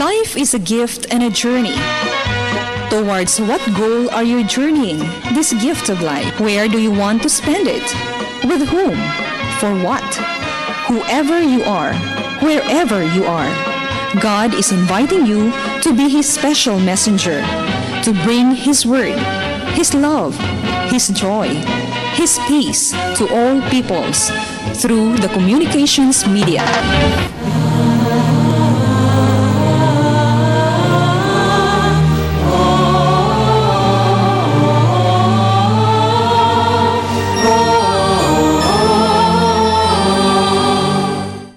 Life is a gift and a journey. Towards what goal are you journeying this gift of life? Where do you want to spend it? With whom? For what? Whoever you are, wherever you are, God is inviting you to be His special messenger, to bring His word, His love, His joy, His peace to all peoples through the communications media.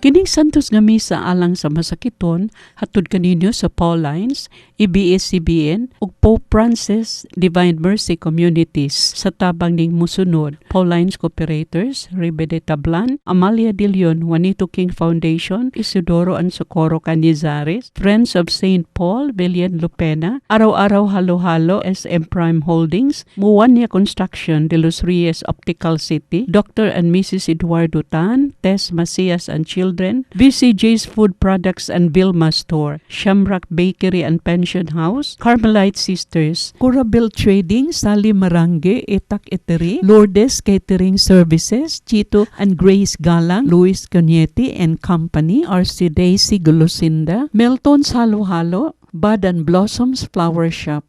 Kining Santos nga misa alang sa masakiton hatud kaninyo sa Paulines, ABS-CBN ug Pope Francis Divine Mercy Communities sa tabang ning musunod: Paulines Cooperators, Ribe de Tablan, Amalia de Leon, Juanito King Foundation, Isidoro and Socorro Canizares, Friends of St. Paul, Villian Lupena, Araw-Araw Halo-Halo, SM Prime Holdings, Muwania Construction, De Los Reyes Optical City, Dr. and Mrs. Eduardo Tan, Tess Macias and Children, VCJ's Food Products and Vilma Store, Shamrock Bakery and Pension House, Carmelite Sisters, Corabel Trading, Sally Marange, Etak Etery, Lourdes Catering Services, Chito and Grace Galang, Luis Cañete and Company, RC Daisy Gulusinda, Melton Salo-Halo, Bud and Blossoms Flower Shop.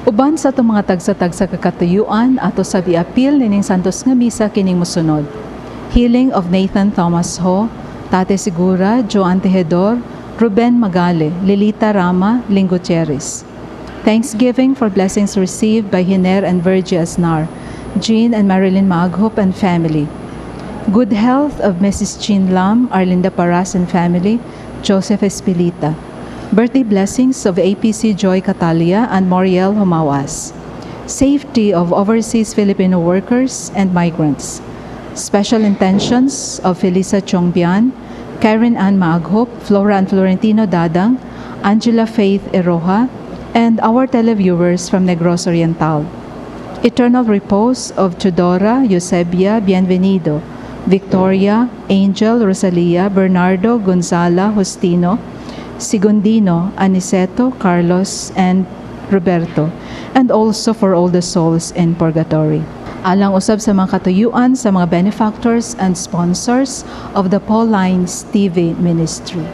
Uban sa atong mga tagsa-tagsa kakatuyuan, ato sa apil nining Santos nga Misa kining mosunod: Healing of Nathan Thomas Ho, Tate Segura, Joan Tejedor, Ruben Magale, Lilita Rama, Ling Gutierrez. Thanksgiving for blessings received by Hiner and Virgie Asnar, Jean and Marilyn Maaghop and family. Good health of Mrs. Chin Lam, Arlinda Paras and family, Joseph Espilita. Birthday blessings of APC Joy Catalia and Moriel Humawas. Safety of overseas Filipino workers and migrants. Special intentions of Felisa Chongbian, Karen Ann Maaghop, Flora and Florentino Dadang, Angela Faith Eroha, and our televiewers from Negros Oriental. Eternal repose of Tudora, Eusebia, Bienvenido, Victoria, Angel, Rosalia, Bernardo, Gonzala, Justino, Segundino, Aniceto, Carlos, and Roberto, and also for all the souls in purgatory. Alang usab sa mga katuyuan sa mga benefactors and sponsors of the Paulines TV Ministry.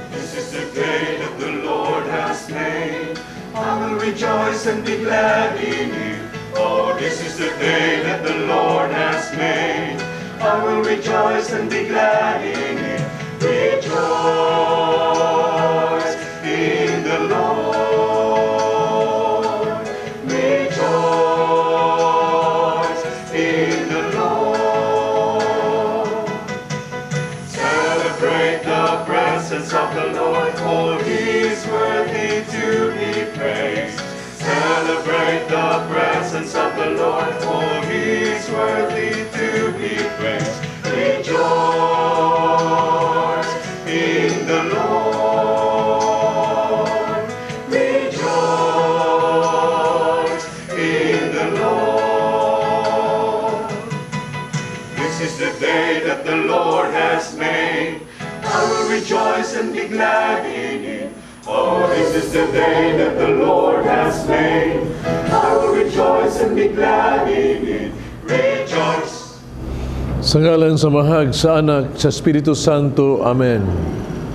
This is the day that the Lord has made. I will rejoice and be glad in it. Oh, this is the day that the Lord has made. I will rejoice and be glad in it. Rejoice in the Lord. Rejoice in the Lord. Celebrate the presence of the Lord, for he is worthy to be praised. Celebrate the presence of the Lord, for he is worthy to be praised. Rejoice in the Lord. Rejoice in the Lord. This is the day that the Lord has made. I will rejoice and be glad in it. Oh, this is the day that the Lord has made. I will rejoice and be glad in it. Rejoice! Sa ngalan sa Mahag, sa Anak, sa Espiritu Santo. Amen.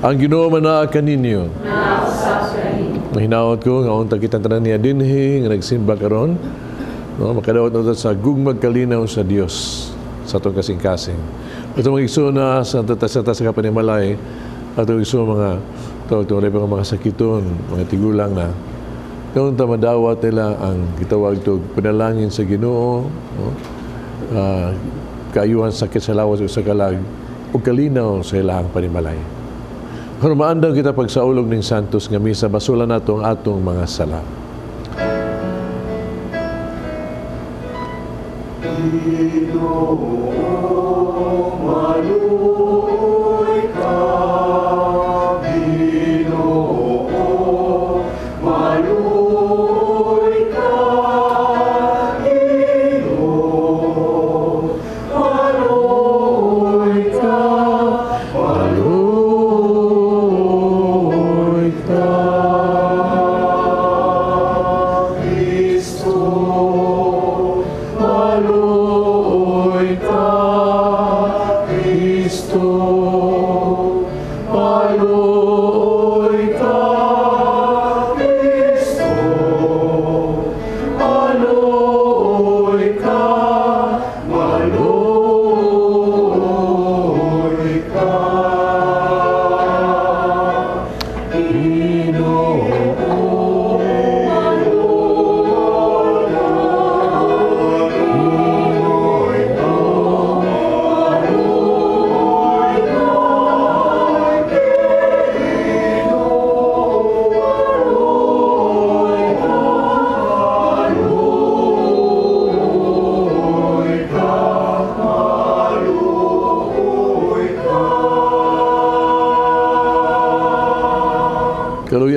Ang Ginoo manaa kaninyo. Mahinaot ko nga unta kitang tanan niya dinhi nga nagsimba karon, no, makadawat na sa gugmag kalinaw sa Dios sa atong kasing-kasing. Ito mga igsoon na sa tasa sa kapanimalay, atong igsoon mga tawag ito, mga sakiton, mga tigulang na. Kung ta madawat nila ang gitawag to panalangin sa Ginoo, no? Kaayuhan sakit sa lawas o sa kalag, o kalinaw sa ilahang panimalay. Kung maandang kita pagsaulog ng Santos nga misa, basulan nato ang atong mga sala. Ginoo, maluoy ka. Ginoo, maluoy ka. Ginoo, maluoy.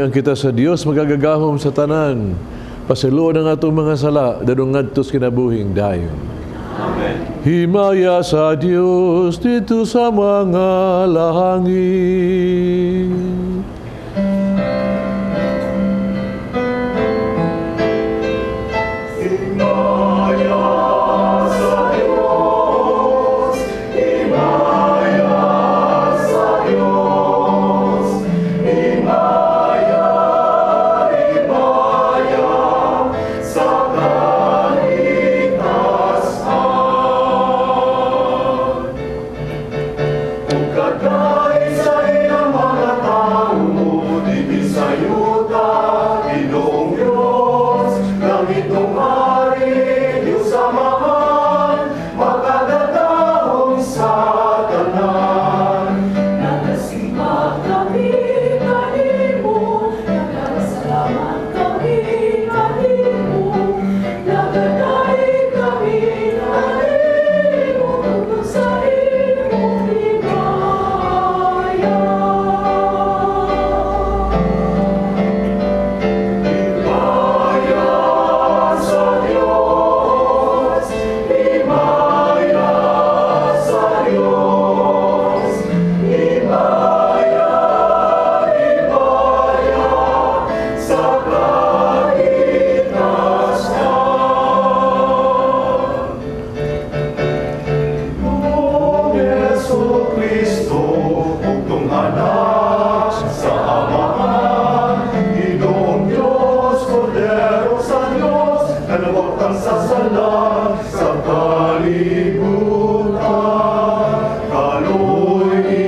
Manalangin kita sa Dios magagagahom sa tanan. Pasayloon ang atong mga sala, dadong ngadto sa kinabuhing dayon. Amen. Himaya sa Dios didto sa mga langit. Himaya sa Diyos, himaya sa Diyos, himaya, himaya sa kalikasan. Ug kadai sa iyang mga tawo, dinhi sa yuta, Ginoong Diyos, langitnong hari, Diyos Amahan, makagagahom sa tanan. Nagasimba kami kanimo, nagapasalamat kami kanimo, nagadaig kami kanimo, tungod sa imong himaya. Himaya sa Diyos, himaya sa Diyos, himaya, himaya sa kalikasan. Ginoong Jesu-Cristo, bugtong Anak sa Amahan, Ginoong Diyos, Kordero sa Diyos, nga sa sala sa kalibutan. Kaluy-i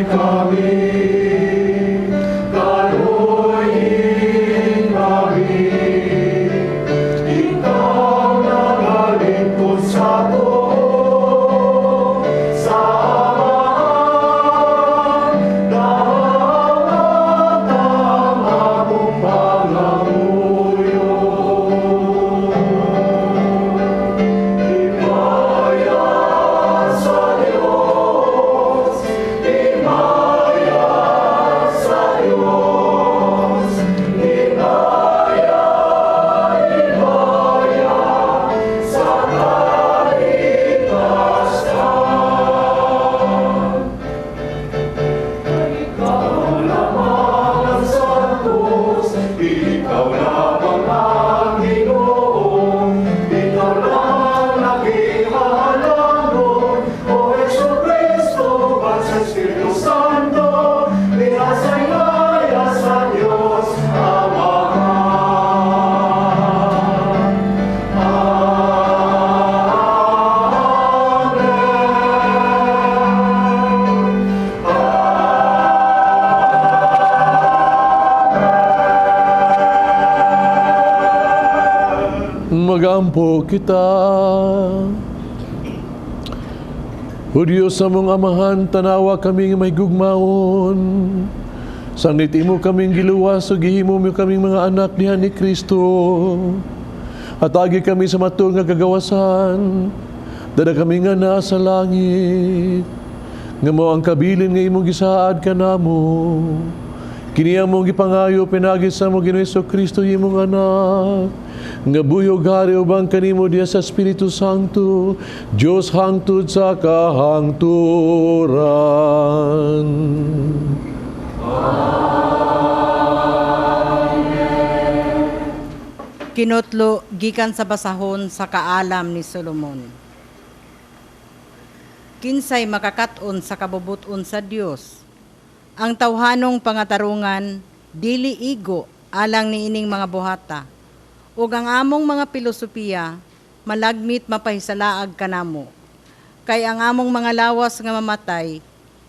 kami, kaluy-i kami, ikaw nagalingkod sa tuo, sa Amahan, dapat ang among pangamuyo. Himaya sa Diyos, himaya sa Diyos, himaya, himaya sa kalikasan. Ikaw lamang ang santos, ikaw lamang ang Ginoo, ikaw lang nagihalangon, O Jesu-Cristo, uban sa Espiritu Santo, diha sa himaya sa Dios Amahan. Amen. Magampo kita. O Diyos among Amahan, tanawa kami nga mahigugmaon. Sanglit imo kaming giluwas ug gihimo mo kaming mga anak niya ni Kristo. Hatagi kami sa matuod nga kagawasan. Dada kami nga nasa langit. Nga mao ang kabilin nga imong gisaad kanamo. Kini among gipangayo pinaagi sa among Ginoo Kristo imong anak. Nga buhi ug hari uban kanimo diha sa Espiritu Santo, Dios hangtod sa kahangturan. Kinutlo gikan sa basahon sa kaalam ni Solomon. Kinsay makakat-on sa kabubuton sa Dios? Ang tawhanong pangatarungan dili igo alang niining mga buhata. Ug ang among mga pilosopiya malagmit mapahisalaag kanamo. Kay ang among mga lawas nga mamatay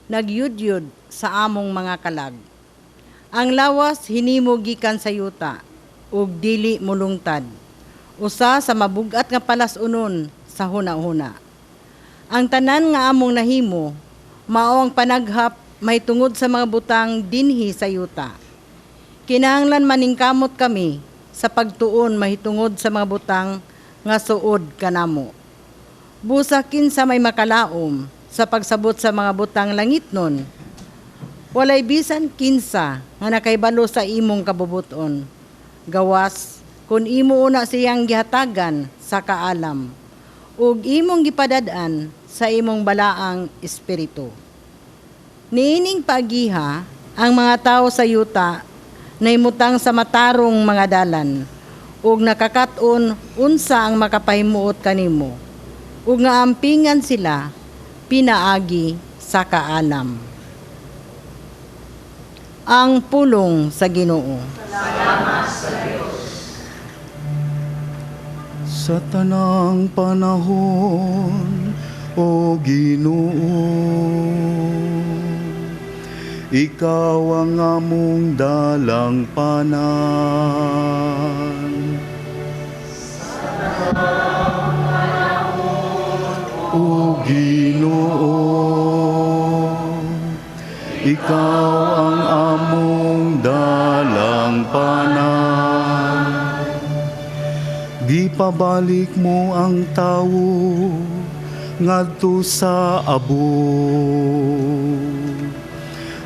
nagyudyod sa among mga kalag. Ang lawas hinimo gikan sa yuta ug dili mulungtad. Usa sa mabugat nga palas-unon sa huna-huna. Ang tanan nga among nahimo mao ang panaghap mahitungod sa mga butang dinhi sa yuta. Kinahanglan maningkamot kami sa pagtuon mahitungod sa mga butang nga suod kanamo. Busa kinsa may makalaom sa pagsabot sa mga butang langitnon. Walay bisan kinsa nga nakaybalo sa imong kabubuton. Gawas kun imo una siyang gihatagan sa kaalam ug imong gipadad-an sa imong balaang espiritu. Niining pagiha ang mga tawo sa yuta naimutang sa matarong mga dalan ug nakakaton unsa ang makapahimuot kanimo ug nga ampingan sila pinaagi sa kaalam. Ang pulong sa Ginoo. Salamat sa Dios. Sa tanang panahon, o Ginoo, ikaw ang among dalangpanan. Sa tanang panahon, O Ginoo, ikaw ang among dalangpanan. Gipabalik mo ang tawo ngadto sa abo.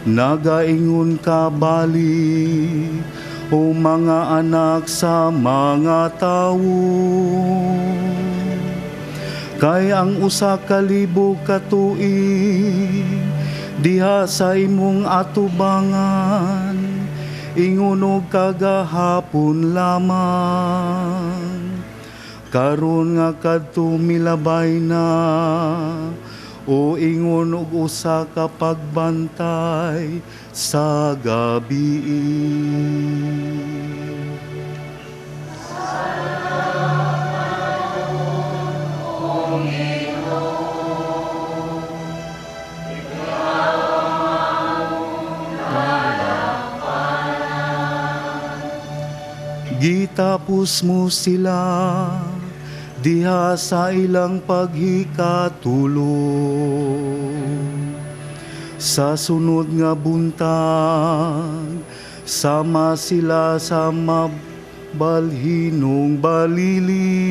Nagaingon ka balik, o mga anak sa mga tawo. Kay ang 1,000 ka tuig diha sa imong atubangan, ingon og kagahapon lamang. Karon nga kadto milabay na, o ingon og usa ka pagbantay sa gabi. Gitapos mo sila diha sa ilang paghikatulog. Sa sunod nga buntag, sama sila sa mabalhinong balili,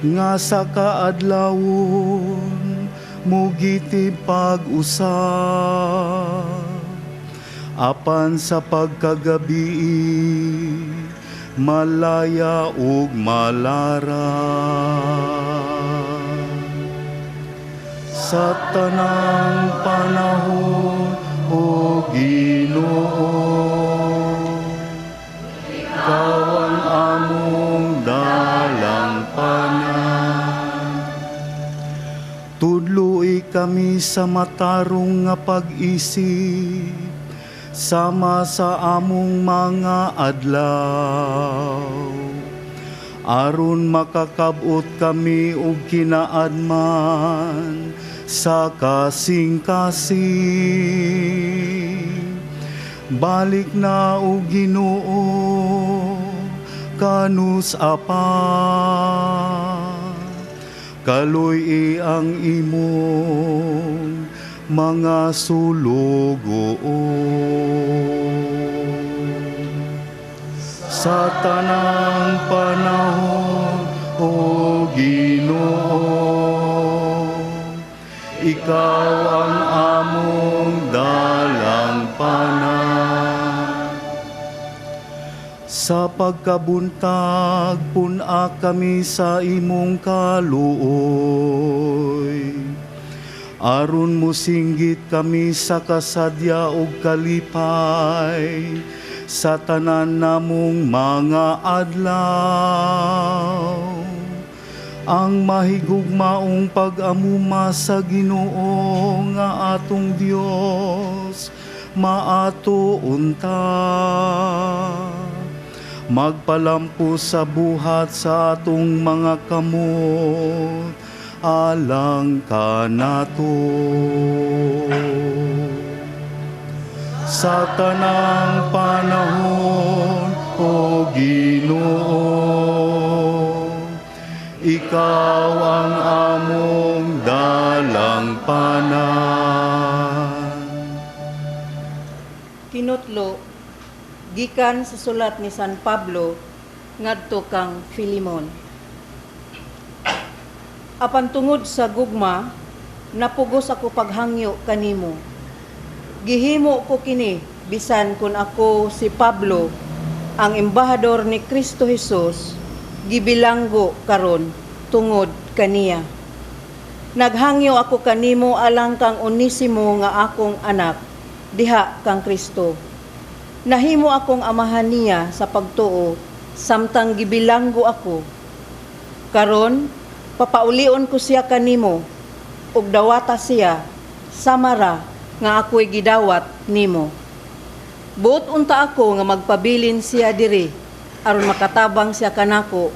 nga sa kaadlawon mugiti pag-usab. Apan sa pagkagabi, malaya ug malara. Sa tanang panahon, o Ginoo, ikaw ang among dalangpanan. Tudloi kami sa matarong nga pag-isip, sama sa among mga adlaw, aron makakabot kami og kinaadman sa kasing-kasing. Balik na, o Ginoo, kanus apa, kaluy-i ang imong mga sulugoon. Sa tanang panahon, o Ginoo, ikaw ang among dalangpanan. Sa pagkabuntag, pun-a kami sa imong kaluoy, aron mosinggit kami sa kasadya ug kalipay sa tanan namong mga adlaw. Ang mahigugmaong pag-amuma sa Ginoo nga atong Dios maato unta. Magpalampo sa buhat sa atong mga kamot alang kanato. Sa tanang panahon, o Ginoo, ikaw ang among dalangpanan. Kinutlo gikan sa sulat ni San Pablo ngadto kang Filemon. Apan tungod sa gugma, napugos ako paghangyo kanimo. Gihimo ko kini bisan kun ako si Pablo, ang embahador ni Kristo Jesus, gibilanggo karon tungod kaniya. Naghangyo ako kanimo alang kang Onesimo nga akong anak diha kang Kristo. Nahimo akong amahan niya sa pagtuo samtang gibilanggo ako. Karon papaulion ko siya kanimo ug dawata siya samara nga ako'y gidawat nimo. Buot unta ako nga magpabilin siya diri aron makatabang siya kanako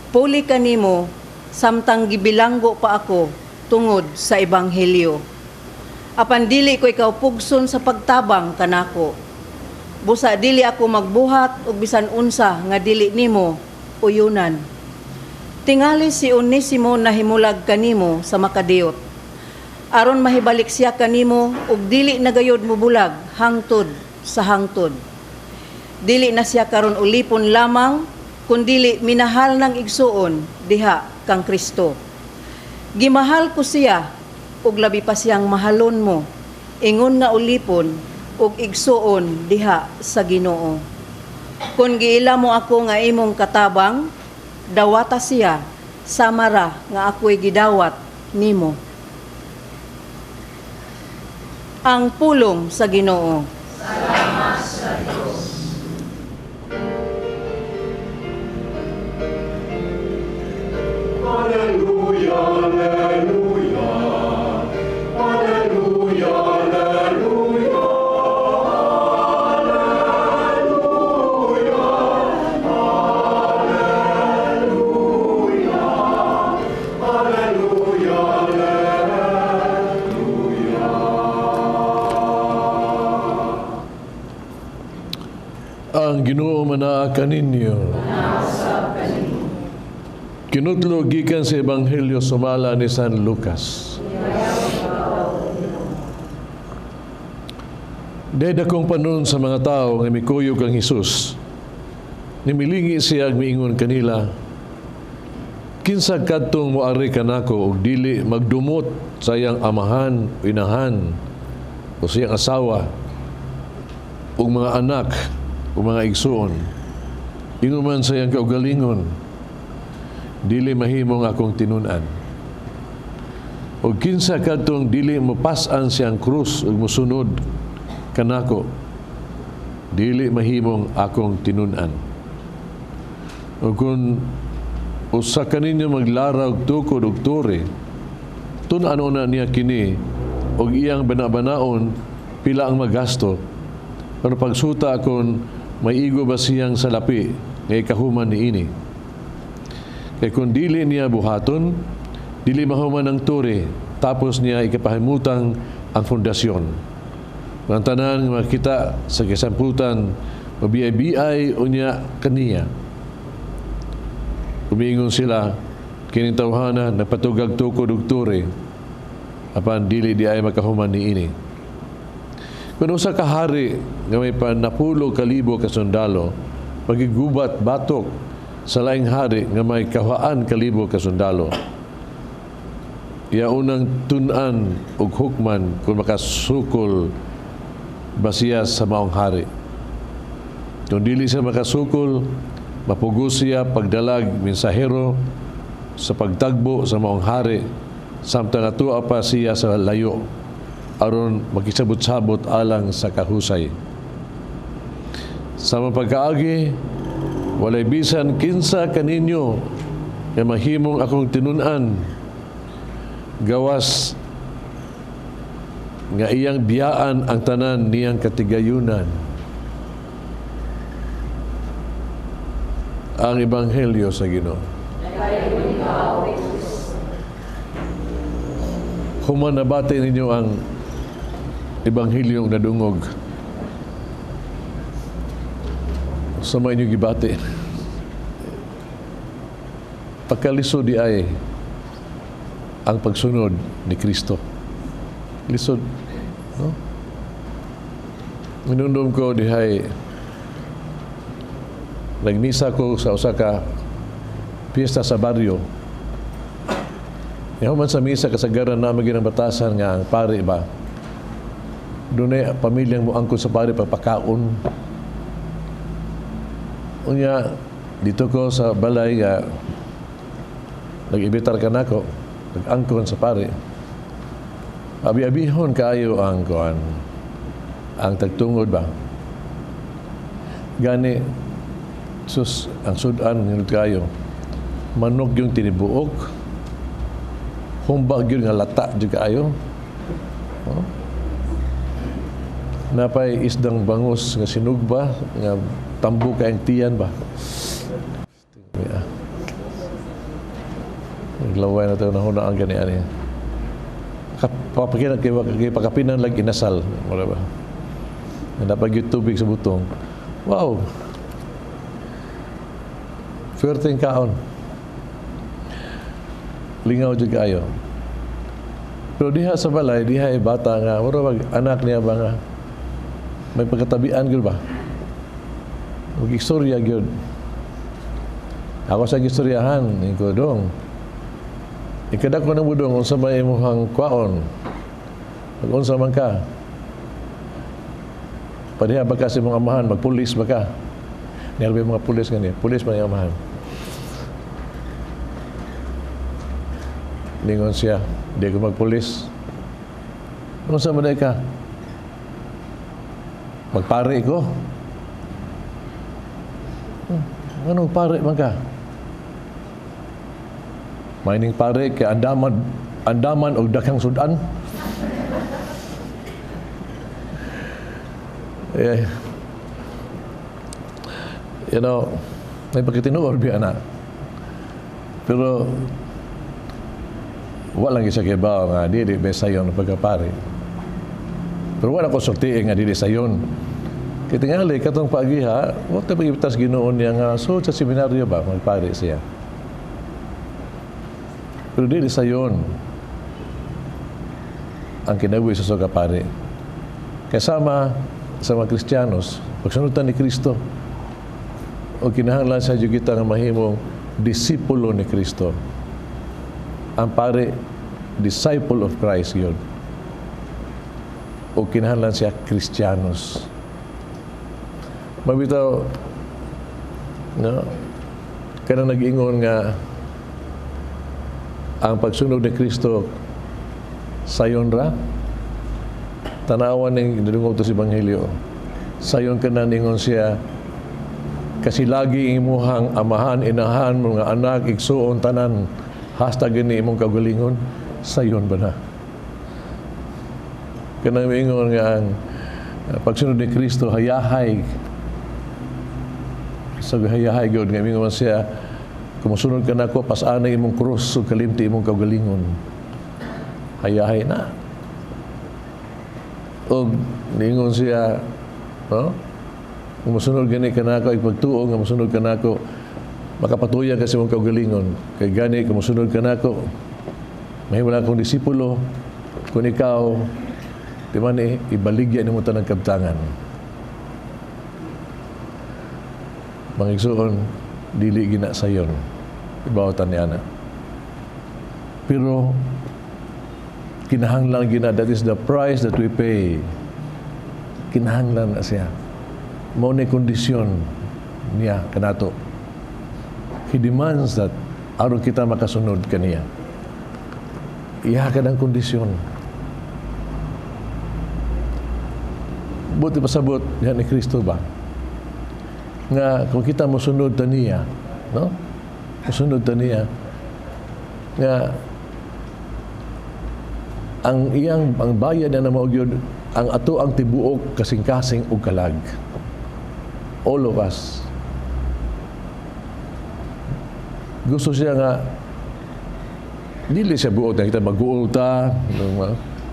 puli kanimo samtang gibilanggo pa ako tungod sa ebanghelyo. Apan dili ko ikaw pugson sa pagtabang kanako. Busa dili ako magbuhat og bisan unsa nga dili nimo uyunan. Tingali si Onesimo nahimulag kanimo sa makadiyot, aron mahibalik siya kanimo ug dili na gayod mobulag hangtod sa hangtod. Dili na siya karon ulipon lamang, kundili minahal ng igsuon diha kang Kristo. Gimahal ko siya ug labi pa siyang mahalon mo, ingon nga ulipon ug igsuon diha sa Ginoo. Kun giila mo ako nga imong katabang, dawata siya samara nga ako'y gidawat nimo. Ang pulong sa Ginoo. Salamat sa Dios. Alleluia, alleluia, alleluia, alleluia, alleluia, alleluia, alleluia, alleluia. Ang Ginoo manaa kaninyo. Kinutlo gikan sa Ebanghelyo sumala ni San Lucas. Dahil dakong panon sa mga tao nga mikuyog kang Hesus, nimilingi siya ag miingon kanila, kinsa kadtong moari kanako og dili magdumot sa iyang amahan o inahan o sa iyang asawa ug mga anak o mga igsuon, ingon man sa iyang kaugalingon, dili mahimong akong tinun-an. O kinsa kadtong dili mopas-an siyang krus ug mosunod kanako, dili mahimong akong tinun-an. O kung usa kaninyo maglara og tukod og tore, tun-an na niya kini og iyang banabanaon pila ang magasto, pero pagsuta kon maigo ba siyang salapi nga ikahuman niini. Kay kung dili niya buhaton, dili mahuman ang tore, tapos niya ikapahimutang ang pundasyon. Ang tanan nga makita sa kasamputan, mabiyay-biyay unya kaniya. Umiingon sila, kining tawhana nagpatugag tukod og tore, apan dili di ay makahuman niini. Kung usa ka hari nga may panapulo kalibo ka sundalo, magigubat batok sa laing hari nga may 2,000 ka sundalo, iya unang tun-an og hukman kung makasukol ba siya sa maong hari. Kung dili siya makasukol, mapugos siya pagdalag mensahero sa pagtagbo sa maong hari, samtang atua pa siya sa layo, aron makisabot-sabot alang sa kahusay. Sa mga pagkaagi, walay bisan kinsa kaninyo nga mahimong akong tinun-an, gawas nga iyang biyaan ang tanan niyang katigayunan. Ang Ebanghelyo sa Ginoo. Human nabati ninyo ang Ebanghelyong nadungog, sa may inyong gibati, pagkalisod di ay ang pagsunod ni Kristo. Lisod, no? Minundom ko dihay nagmisa ko sa usa ka piyesta sa baryo. Yaw man sa misa kasagaran na maging ang batasan nga ang pari ba. Dunay pamilyang moangkon sa pare pagpakaon. Unya, dito ko sa balay nga nag-ibitar ka nako, nag-angkon sa pare. Abi-abihon kaayo ang kuan, ang tagtungod ba. Gani, sus, ang sudan nginod kayo. Manok yung tinibuok. Humbag yun nga lata jud kaayo. Oh. Napay isdang bangus nga sinugba, nga tambo kayang tiyan ba. Yeah. Naglaway na tayo na huna ang gani ani. Papakinan kay pakapinan lang inasal, wala ba? Napag yung tubig sa butong. Wow. Fuerte ang kaon. Lingaw jud kaayo. Pero diha sa balay, diha ay bata nga, mura bag anak niya ba nga, may pagkatabian gyud ba? Mag istorya gyud. Ako sa gistoryahan, ko dong. Ikadako na mo dong, unsa may imuhang kwaon. Mag-unsa man ka. Padiha ba ka sa imong amahan, magpulis ba ka? Nilbi mga pulis nga niya, pulis man yung amahan. Ningon siya, di ko magpulis. Unsa man ka? Magpare ko. Anong pare man ka? Maining pare kay andaman, andaman og daghang sudan. Yeah. You know, may pagkatinuor biya na. Pero wala lang isa kay bao nga dili be sayon pagkapare. Pero wala ko sulti nga dili sayon. Kay tingali katong paagiha, wa ta pagitas Ginoo niya nga so sa seminaryo ba magpare siya. Pero dili sayon ang kinabuhi sa soga pare. Kasama sa mga Kristiyanos, pagsunod ni Kristo, o kinahanglan sa Diyo kita nga mahimong disipulo ni Kristo. Ang pare, disciple of Christ yun. O kinahanglan siya Kristiyanos. Mabitaw, no, kanang nag-ingon nga ang pagsunod ni Kristo sayon ra, tanawan ning dungog to sa Ebanghelyo. Sayon ka na ningon siya, kasi lagi imuhang amahan, inahan, mga anak, igsuon, tanan, hasta gani imong kagalingon, sayon ba na? Kanang miingon nga ang pagsunod ni Kristo, hayahay. Sa hayahay gyud nga miingon siya, kung musunod ka nako, pasana imong krus ug kalimti imong kagalingon. Hayahay na. Og niingon siya, no? Kung musunod gani ka nako, ipagtuo nga musunod ka nako, makapatuyan ka sa imong kaugalingon. Kay gani, kung musunod ka nako, mahimo lang akong disipulo, kung ikaw, di man ibaligya nimo tanang kabtangan. Mga igsoon, dili gina sayon. Ibawatan ni ana. Pero kinahanglan gina, that is the price that we pay. Kinahanglan na siya. Mao ni kondisyon niya kanato. He demands that aron kita makasunod kaniya. Iha ka ng kondisyon. Buti pasabot yan ni Kristo ba? Nga kung kita mosunod ta niya, no? Mosunod ta niya nga ang iyang ang bayad na mao gyud ang ato ang tibuok kasing-kasing ug kalag. All of us. Gusto siya nga dili siya buot na kita mag-uol ta.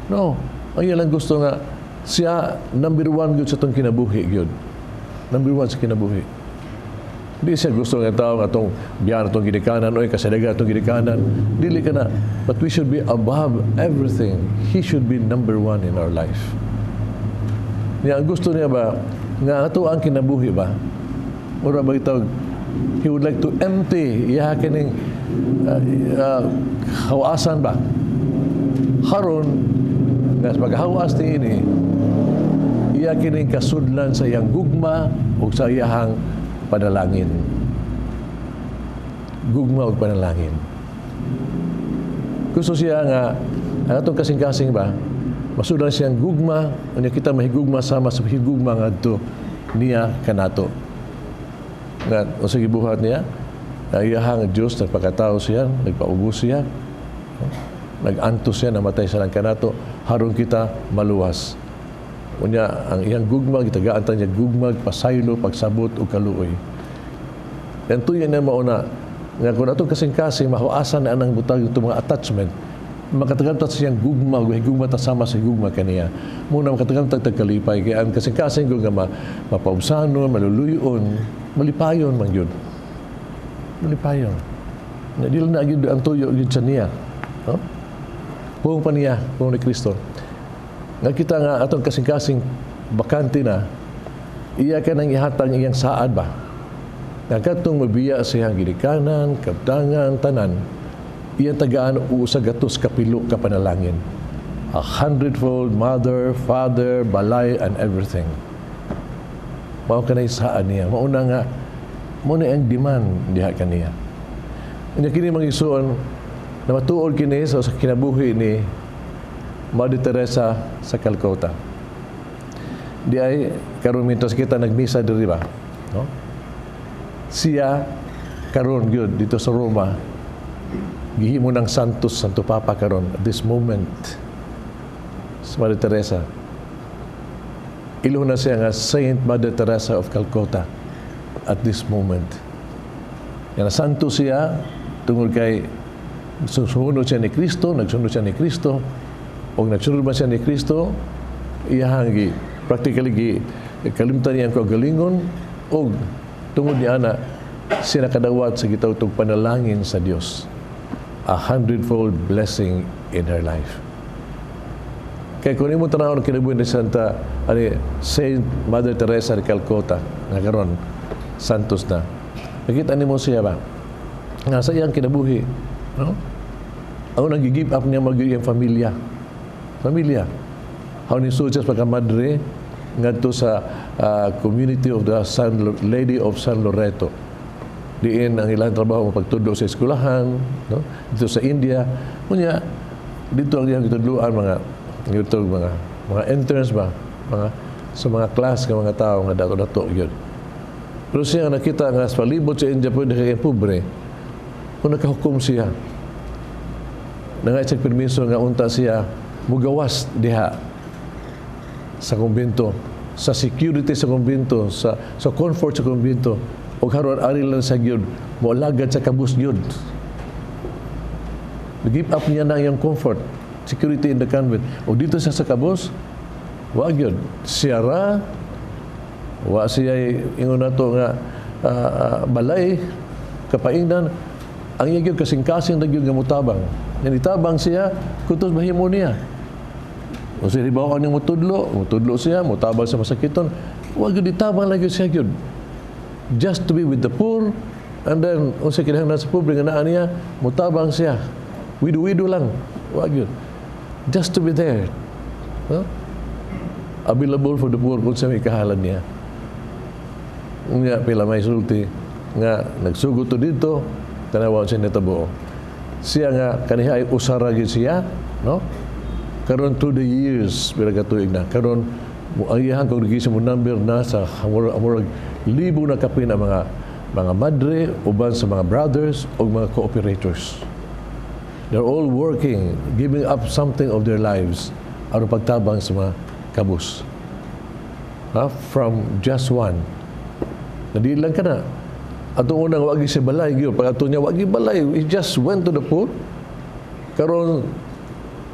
No, ang iya lang gusto nga siya number one gyud sa itong kinabuhi gyud. Number one sa kinabuhi. Di siya gusto nga tao nga atong biyan atong ginikanan, oy kasadaga atong ginikanan. Dili ka na. But we should be above everything. He should be number one in our life. Niya, ang gusto niya ba, nga ato ang kinabuhi ba? Mura ba itawag, he would like to empty, iya kining hawasan ba? Haron, nga paghawas ni ini, Iya kining kasudlan sa iyang gugma ug sa iyahang panalangin. Gugma ug panalangin. Gusto siya nga ang atong kasing-kasing ba, masudlan siyang gugma, unya kita mahigugma sama sa higugma ngadto niya kanato. Nga unsa gibuhat niya? Ang iyahang Dios nagpakatao siya, nagpaubos siya, nag-antos siya, namatay siya ng kanato, haron kita maluwas. Unya ang iyang gugma, gitagaan ta niya gugma, pasaylo, pagsabot ug kaluoy. Yan tuyo na mauna nga kung atong kasing-kasing mahuasan na anang butang itong mga attachment, makatagam ta siyang gugma, gugma ta sama sa gugma kaniya. Muna makatagam ta kalipay kay ang kasing-kasing gugma mapaubsanon, maluluyon, malipayon man gyud. Malipayon. Na dili na gyud ang tuyo gyud sa niya. No? Puong pa niya, puong ni Kristo. Nga kita nga atong kasing-kasing bakante na, iya ka nang ihatag iyang saad ba? Nga katong mabiya sa iyang ginikanan, kabtangan, tanan, iyang tagaan usa gatos kapilo ka panalangin. A hundredfold mother, father, balay, and everything. Mao kanay saad niya. Mauna nga, mao na ang demand diha kaniya. Unya kini mga igsoon, na matuod kini sa kinabuhi ni Mother Teresa sa Calcutta. Di ay karon mintos kita nagmisa diri ba? No? Siya karon gyud dito sa Roma, gihimo ng Santos Santo Papa karon at this moment, si Mother Teresa. Ilo na siya nga Saint Mother Teresa of Calcutta at this moment. Yan, santo siya tungod kay susunod siya ni Kristo, nagsunod siya ni Kristo, o nagsunod man siya ni Kristo, iyahang gi, practically gi, kalimtan niya ang kaugalingon, o tungod ni ana, siya nakadawat sa gitawtog panalangin sa Dios. A hundredfold blessing in her life. Kay kung imo tanawon ang kinabuhi ni Santa ani Saint Mother Teresa de Calcutta nga karon santos na. Nakita nimo siya ba? Nga sa iyang kinabuhi, no? Ang unang give up niya mag iyang pamilya. Pamilya. How ni siya pagka-madre ngadto sa community of the Lady of San Loreto. Diin ang ilang trabaho mapagtudlo sa eskwelahan, no? Dito sa India. Unya dito ang iyang gitudloan mga dito mga interns ba, mga sa mga class nga mga tao nga dato-dato gyud. Pero siya nakita nga sa palibot sa India pwede kay pobre. Kung nakahukom siya, nangay siya permiso nga unta siya mugawas diha sa kumbento, sa security sa kumbento, sa comfort sa kumbento, ug haron ari lang sa gyud moalagad sa kabus gyud. Give up niya na iyang comfort, security in the convent. O dito siya sa kabus, wa gyud. Siya ra, wa siya ingon nato nga balay, kapaingdan, ang iya gyud kasing-kasing na gyud nga mutabang. Yan itabang siya, kutos mahimo niya. O siya hibaw ang mutudlo, mutudlo siya, mutabang sa masakiton, wa gyud itabang lagi siya gyud. Just to be with the poor, and then, unsa kinahanglan sa pobre nga naa niya, mutabang siya. Wido-wido lang. Wa gyud. Just to be there. Huh? Available for the poor kung sa may kahalan niya. Unya, pila may sulti nga nagsugot to dito, tanawa siya nitabo. Siya nga, kaniha ay usara gyud siya, no? Karon through the years, pila ka tuig na, karon ang iyahang congregation mo number na sa murag libo na kapin ang mga madre, uban sa mga brothers o mga cooperators. They're all working, giving up something of their lives aron pagtabang sa mga kabus. Ha? From just one. Nadi lang ka na. Atong unang wagi si balay, gyud. Pag ato niya wagi balay, he just went to the poor. Karon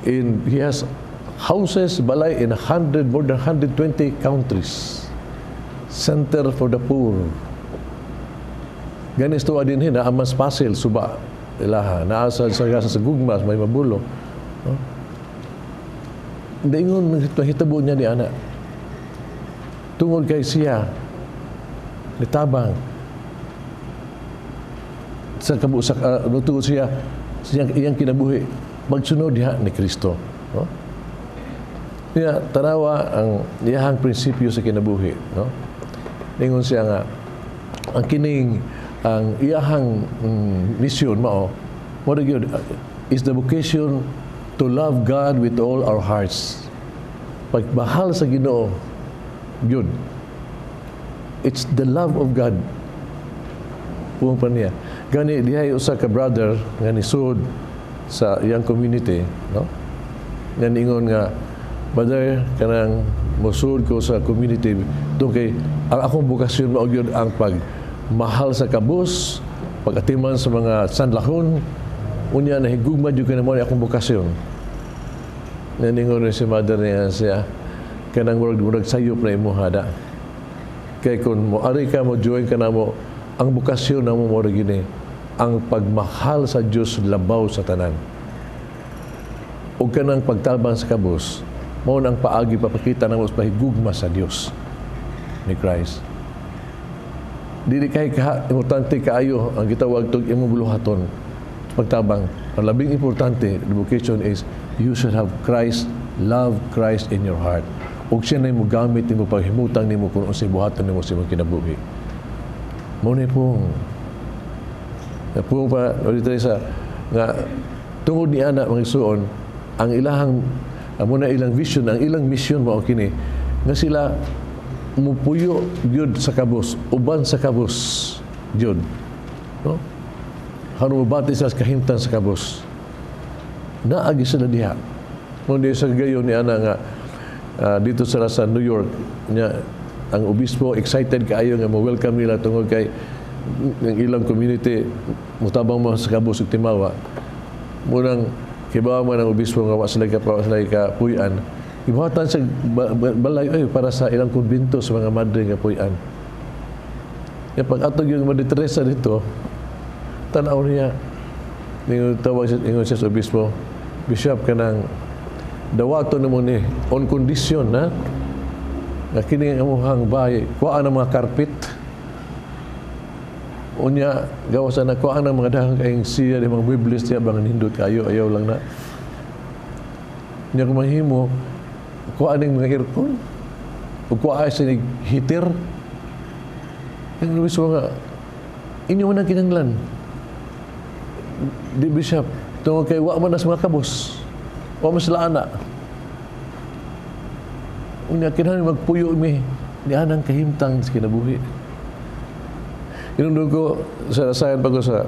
he has houses balay in 100 more than 120 countries. Center for the poor. Ganis to din hin na mas Pasil suba ilaha naa sa gugmas may mabulo. No? Ingon nahitabo niya ni ana. Tungod kay siya nitabang sa kabusak tungod siya siyang iyang kinabuhi magsunod diha ni Kristo. No? Niya, tanawa ang iyahang prinsipyo sa kinabuhi, no? Ningon siya nga ang kining ang iyahang mission mao mo gyud is the vocation to love God with all our hearts. Pagmahal sa Ginoo gyud. It's the love of God. Puong pa niya. Gani dihay usa ka brother nga nisud sa iyang community, no? Nga ningon nga, "Brother, kanang mosud ko sa community tungod kay ang akong bokasyon mao gyud ang pagmahal sa kabus, pag-atiman sa mga sanlahon, unya nahigugma jud ko namo akong bokasyon." Nga ningon si mother niya siya, "Kanang murag sayop na imo hada. Kay kung mo ari ka, mo join ka namo, ang bokasyon namo mo gini ang pagmahal sa Dios labaw sa tanan. Ug kanang pagtabang sa kabus, mao nang paagi papakita namo sa pahigugma sa Dios ni Christ." Dili kay ka importante kaayo ang gitawag tog imong buluhaton pagtabang. Ang labing importante, the vocation is you should have Christ, love Christ in your heart. Ug siya na mo gamit nimo paghimutang nimo kung unsay buhaton nimo sa imong kinabuhi. Mao ni pong pong pa ulit sa nga tungod ni ana, mga igsuon, ang ilahang amo na ilang vision, ang ilang mission mao kini nga sila mupuyo gyud sa kabus, uban sa kabus gyud, no? Haron mobati sila sa kahimtang sa kabus, naagi sila diha mo di sa gayon ni ana nga dito sila sa New York nya. Ang obispo excited kaayo nga mo welcome nila tungod kay ang ilang community mutabang mo sa kabus ug timawa. Munang kibaw man ang obispo nga wa sila ka puy-an, ibuhatan sa balay ay para sa ilang kumbento sa mga madre nga puy-an. Ya, pag atog yung Mother Teresa dito, tanaw niya, ningon tawag siya, ingon siya sa obispo, "Bishop, kanang dawato namo ni on condition na nga kini ang amuhang bahay, kuhaan ang mga carpet, unya gawas na kuhaan ang mga dahang kayong siya di mga muebles diya bang nindot kayo, ayaw lang na unya kung mahimo kuhaan ang mga aircon ug kuhaan sa heater." Ang obispo nga, "Inyo man ang kinanglan di, Bishop, tungod kay wa man na sa mga kabus, wa man sila ana. Unya kinahanglan magpuyo mi ni anang kahimtang sa kinabuhi." Inundog ko sa rasayan pa ko sa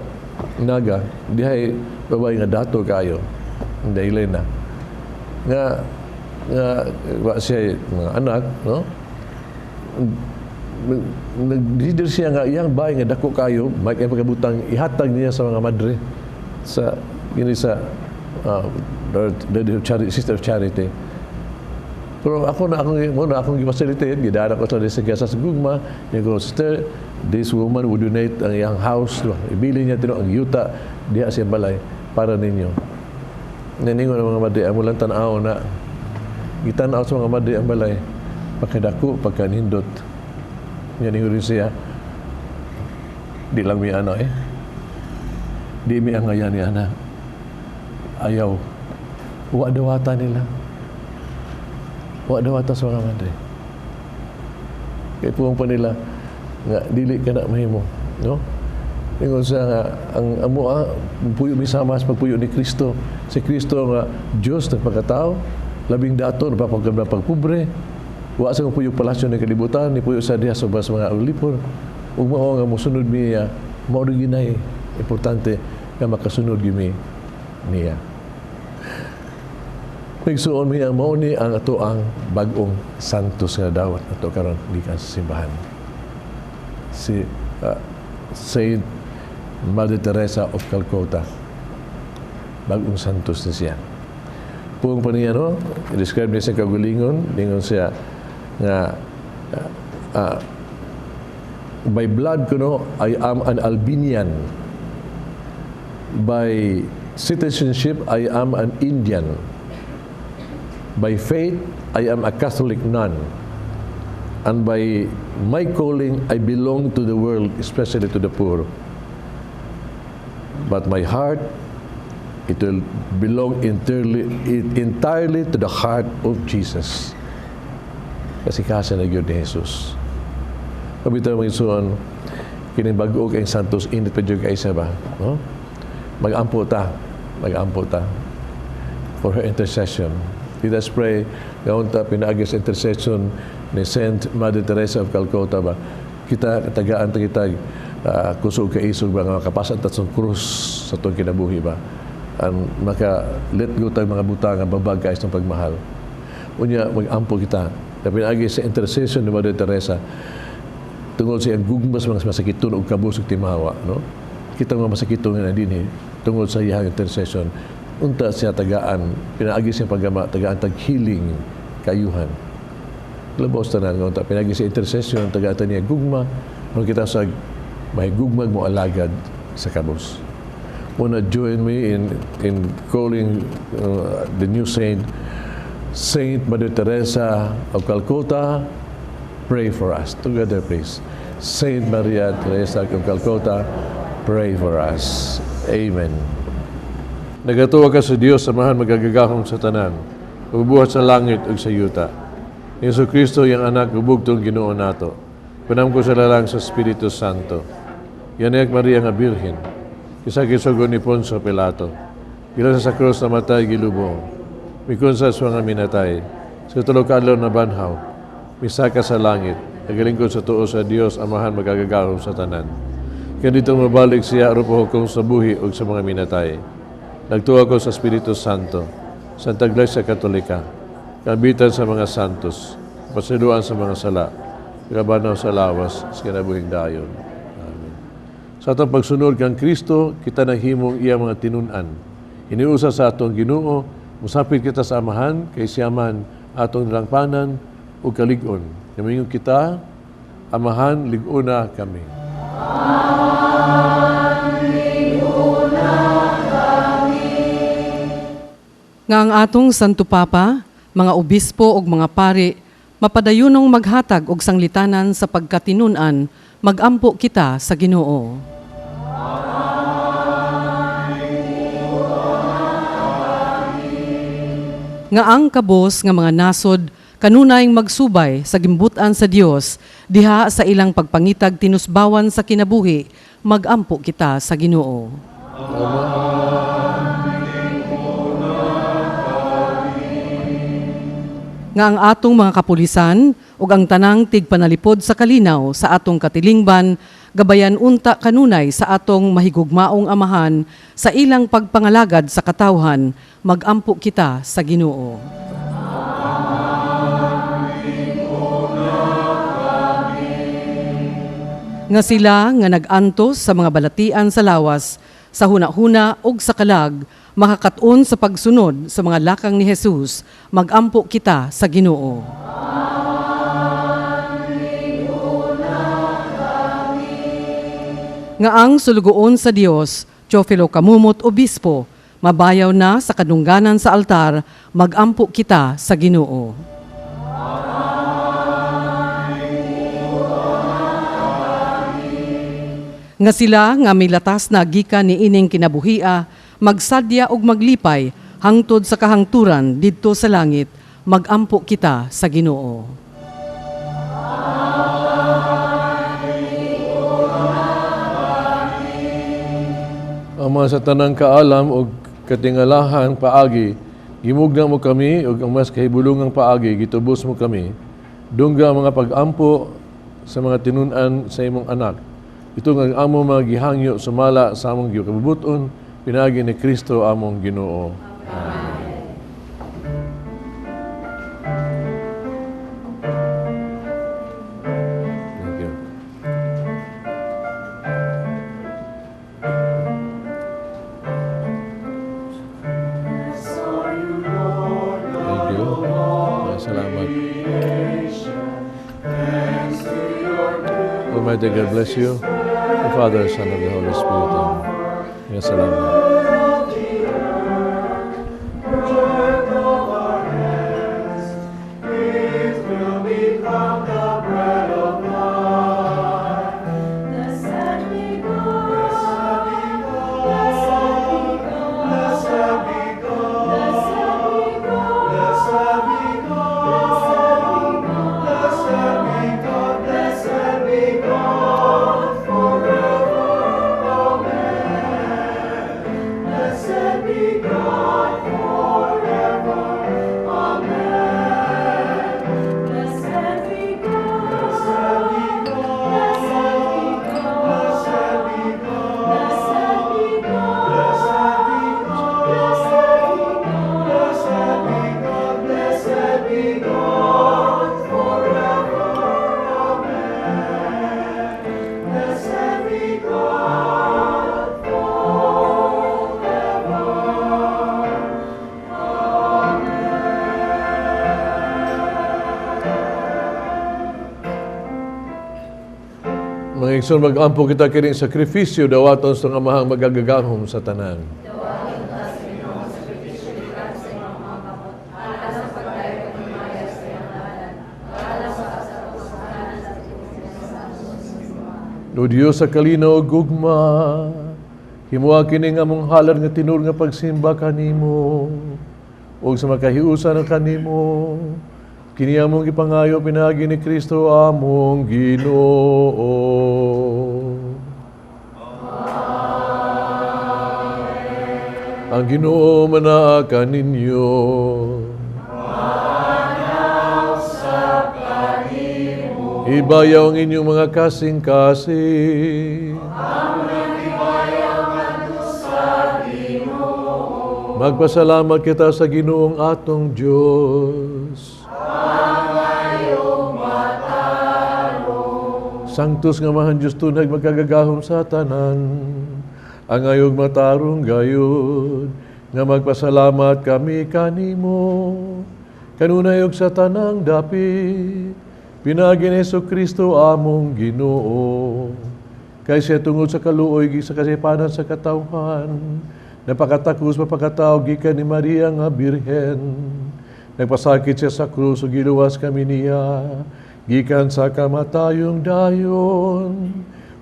Naga, dihay babae nga dato kayo, hindi Elena. Nga nga wa siya mga anak, no? Nag-leader siya nga iyang bahay nga dako kayo, may kay pagkabutang ihatag niya sa mga madre sa kini sa the charity, Sister of Charity. Pero ako na akong mo na akong gi-facilitate, gidara ko sa sa gugma, niya ko, "Sister, this woman would donate ang iyang house, diba? Ibili niya tino ang yuta diha sa balay para ninyo." Naningon ang mga madre, "Amo lang tan-aw na." Gitan-aw sa mga madre ang balay, pagkadako, pagkanindot. Nga ningon rin siya, "Di lang mi ano eh. Di mi ang ni ana. Ayaw. Wa dawata nila. Wa dawata sa mga madre." Kaya puwang pa nila nga dili ka na mahimo, no? Ingon siya nga ang amo puyo mi sama sa pagpuyo ni Kristo. Si Kristo nga Dios nagpakatao, labing dato nagpapaganda pagpobre. Wa sa puyo palasyo ng kalibutan, ni puyo sa diha sa mga ulipon. Ug mao nga mosunod niya, mao rin ginay importante nga makasunod gimi niya. Igsuon mi ang mao ni ang ato ang bag-ong santos nga dawat ato karon gikan sa simbahan. Si Saint Mother Teresa of Calcutta. Bag-ong santos ni siya. Puong pa niya, no? I-describe niya sa kagulingon, ningon siya nga by blood kuno I am an Albanian. By citizenship I am an Indian. By faith I am a Catholic nun. And by my calling I belong to the world, especially to the poor. But my heart It will belong entirely to the heart of Jesus. Kasi kasa na gyud ni Jesus. Pabitaw mga igsoon, kining bag-o kay Santos init pa jud kaysa ba, no? Magampo ta, magampo ta for her intercession. Let us pray nga unta pinaagi sa intercession ni Saint Mother Teresa of Calcutta ba. Kita tagaan ta kita kusog kaisog ba nga makapasan ta sa krus sa atong kinabuhi ba. Ang maka let go tag mga butang nga babag kay sa pagmahal. Unya magampo kita. Pinaagi sa intercession ni Mother Teresa tungod sa iyang gugma sa mga masakiton ug kabus ug timawa, no? Kita mga masakiton nga dinhi tungod sa iyang intercession, unta siya tagaan pinaagi sa paggama, tagaan tag healing, kayuhan. Labaw sa tanan nga unta pinaagi sa intercession tagaan ta niya gugma aron kita sa mahigugmag mo alagad sa kabus. Wanna join me in calling the new saint, Saint Mother Teresa of Calcutta? Pray for us. Together, please. Saint Maria Teresa of Calcutta, pray for us. Amen. Nagatuwa ka sa Dios, Amahan magagagahom sa tanan, magbuhat sa langit ug sa yuta. Ni Hesus Kristo, iyang anak, bugtong Ginoo nato. Panamko sa lalang sa Espiritu Santo. Gianyag Maria nga Birhen. Isa gisugo ni Poncio Pilato. Gilas sa krus, namatay, gilubong. Mikunsa sa mga minatay. Sa tulo ka adlaw nabanhaw. Misaka sa langit. Nagalingkod sa tuo sa Dios, Amahan magagagahom sa tanan. Kaya dito mabalik siya aron hukom sa buhi ug sa mga minatay. Nagtuo ko sa Espiritu Santo, Santa Iglesia Katolika, kabitan sa mga santos, pasiluan sa mga sala, kabanaw sa lawas, sa kinabuhing dayon. Amen. Sa atong pagsunod kang Kristo, kita nahimong iya mga tinun-an. Iniusa sa atong Ginoo, musapit kita sa Amahan, kay siya man atong nalangpanan ug kalig-on. Namingon kita, Amahan, lig-ona kami. Nga ang atong Santo Papa, mga obispo ug mga pari, mapadayunong maghatag og sanglitanan sa pagkatinun-an, magampo kita sa Ginoo. Nga ang kabos nga mga nasod kanunayng magsubay sa gimbutan sa Dios diha sa ilang pagpangitag tinusbawan sa kinabuhi, magampo kita sa Ginoo. Nga ang atong mga kapulisan ug ang tanang tigpanalipod sa kalinaw sa atong katilingban gabayan unta kanunay sa atong mahigugmaong Amahan sa ilang pagpangalagad sa katawhan, magampo kita sa Ginoo. Nga sila nga nag-antos sa mga balatian sa lawas, sa huna-huna ug sa kalag, makakaton sa pagsunod sa mga lakang ni Jesus, magampo kita sa Ginoo. Nga ang sulugoon sa Dios, Teofilo Camomot Obispo, mabayaw na sa kadungganan sa altar, magampo kita sa Ginoo. Nga sila nga milatas na gikan ni ining kinabuhia, magsadya og maglipay hangtod sa kahangturan didto sa langit, magampo kita sa Ginoo. Ama sa tanang kaalam og katingalahan paagi, gimugna mo kami og ang mas kahibulungang paagi gitubos mo kami. Dungga mga pag-ampo sa mga tinun-an sa imong anak. Ito nga ang among mga gihangyo sumala sa among gikabubuton, pinaagi ni Kristo among Ginoo. Amen. Thank you. Thank you. Salamat. Almighty God bless you. The Father, Son, and the Holy Spirit. Amen. Salamat. Blessed be God, blessed be God, blessed Mga igsoon, mag-ampo kita kining sakripisyo, dawaton sa Amahang magagagahom sa tanan. O Diyos sa kalinaw ug gugma, himoa kini nga among halad nga tinuod nga pagsimba kanimo ug sa makahiusa na kanimo, kini among gipangayo pinaagi ni Kristo among Ginoo. Amen. Ang Ginoo manaa kaninyo. Ibayaw ang inyong mga kasing-kasing. Magpasalamat kita sa Ginoong atong Diyos. Sanctus nga mahan Diyos tunay magkagagahom sa tanan. Ang ayog matarong gayud nga magpasalamat kami kanimo. Kanunay og sa tanang dapit. Pinaagi ni Jesucristo among Ginoo. Kay siya tungod sa kaluoy sa kasipanan sa katawhan, napakatakos mapakatao gikan ni Maria nga Birhen. Nagpasakit siya sa krus ug giluwas kami niya gikan sa kamatayong dayon.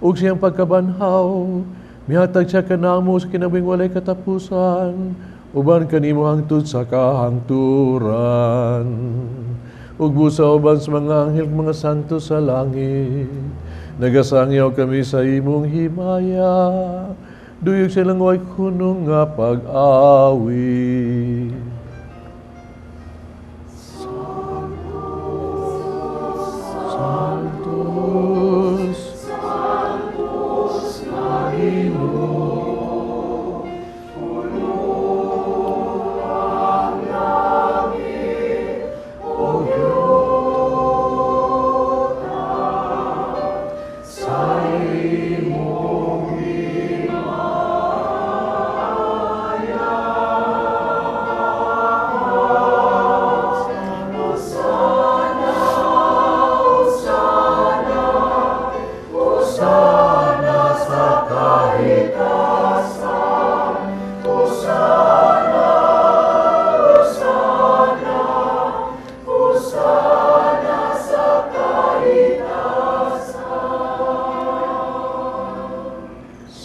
Ug siyang pagkabanhaw, mihatag siya kanamo sa kinabuhing walay katapusan, uban kanimo hangtod sa kahangturan. Ug busa uban sa mga anghel mga santo sa langit, nagasangyaw kami sa imong himaya, duyog silang way kunong nga pag-awi. Santos, Santos na Ginoo,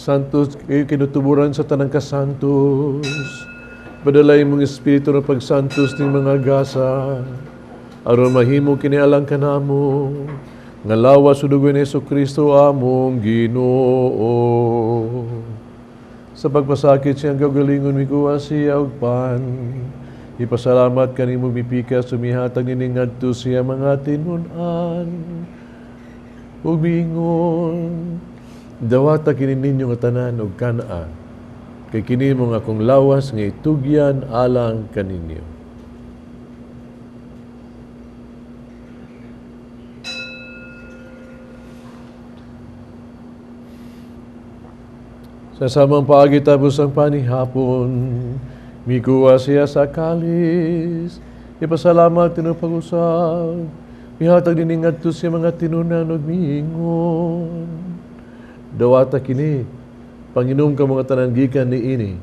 Santos, kayo kinutuburan sa tanang kasantos. Padalay mong espiritu ng pagsantos ng mga gasa. Aron mahimo kini alang kanamo, nga lawas ug dugo ni Jesucristo among Ginoo. Sa pagpasakit siyang kaugalingon mikuha siya og pan. Ipasalamat kanimo mipikas sumihatag nining ngadto siya mga tinun-an. Ug miingon, dawata kini ninyo nga tanan og kan-a, kay kini mo nga akong lawas nga itugyan alang kaninyo. Sa samang paagi tapos ang panihapon, mikuha siya sa kalis, ipasalamat tinupag-usab, mihatag din ngadto siya mga tinunan og miingon. Dawata kini, panginom ka mga tanan gikan niini,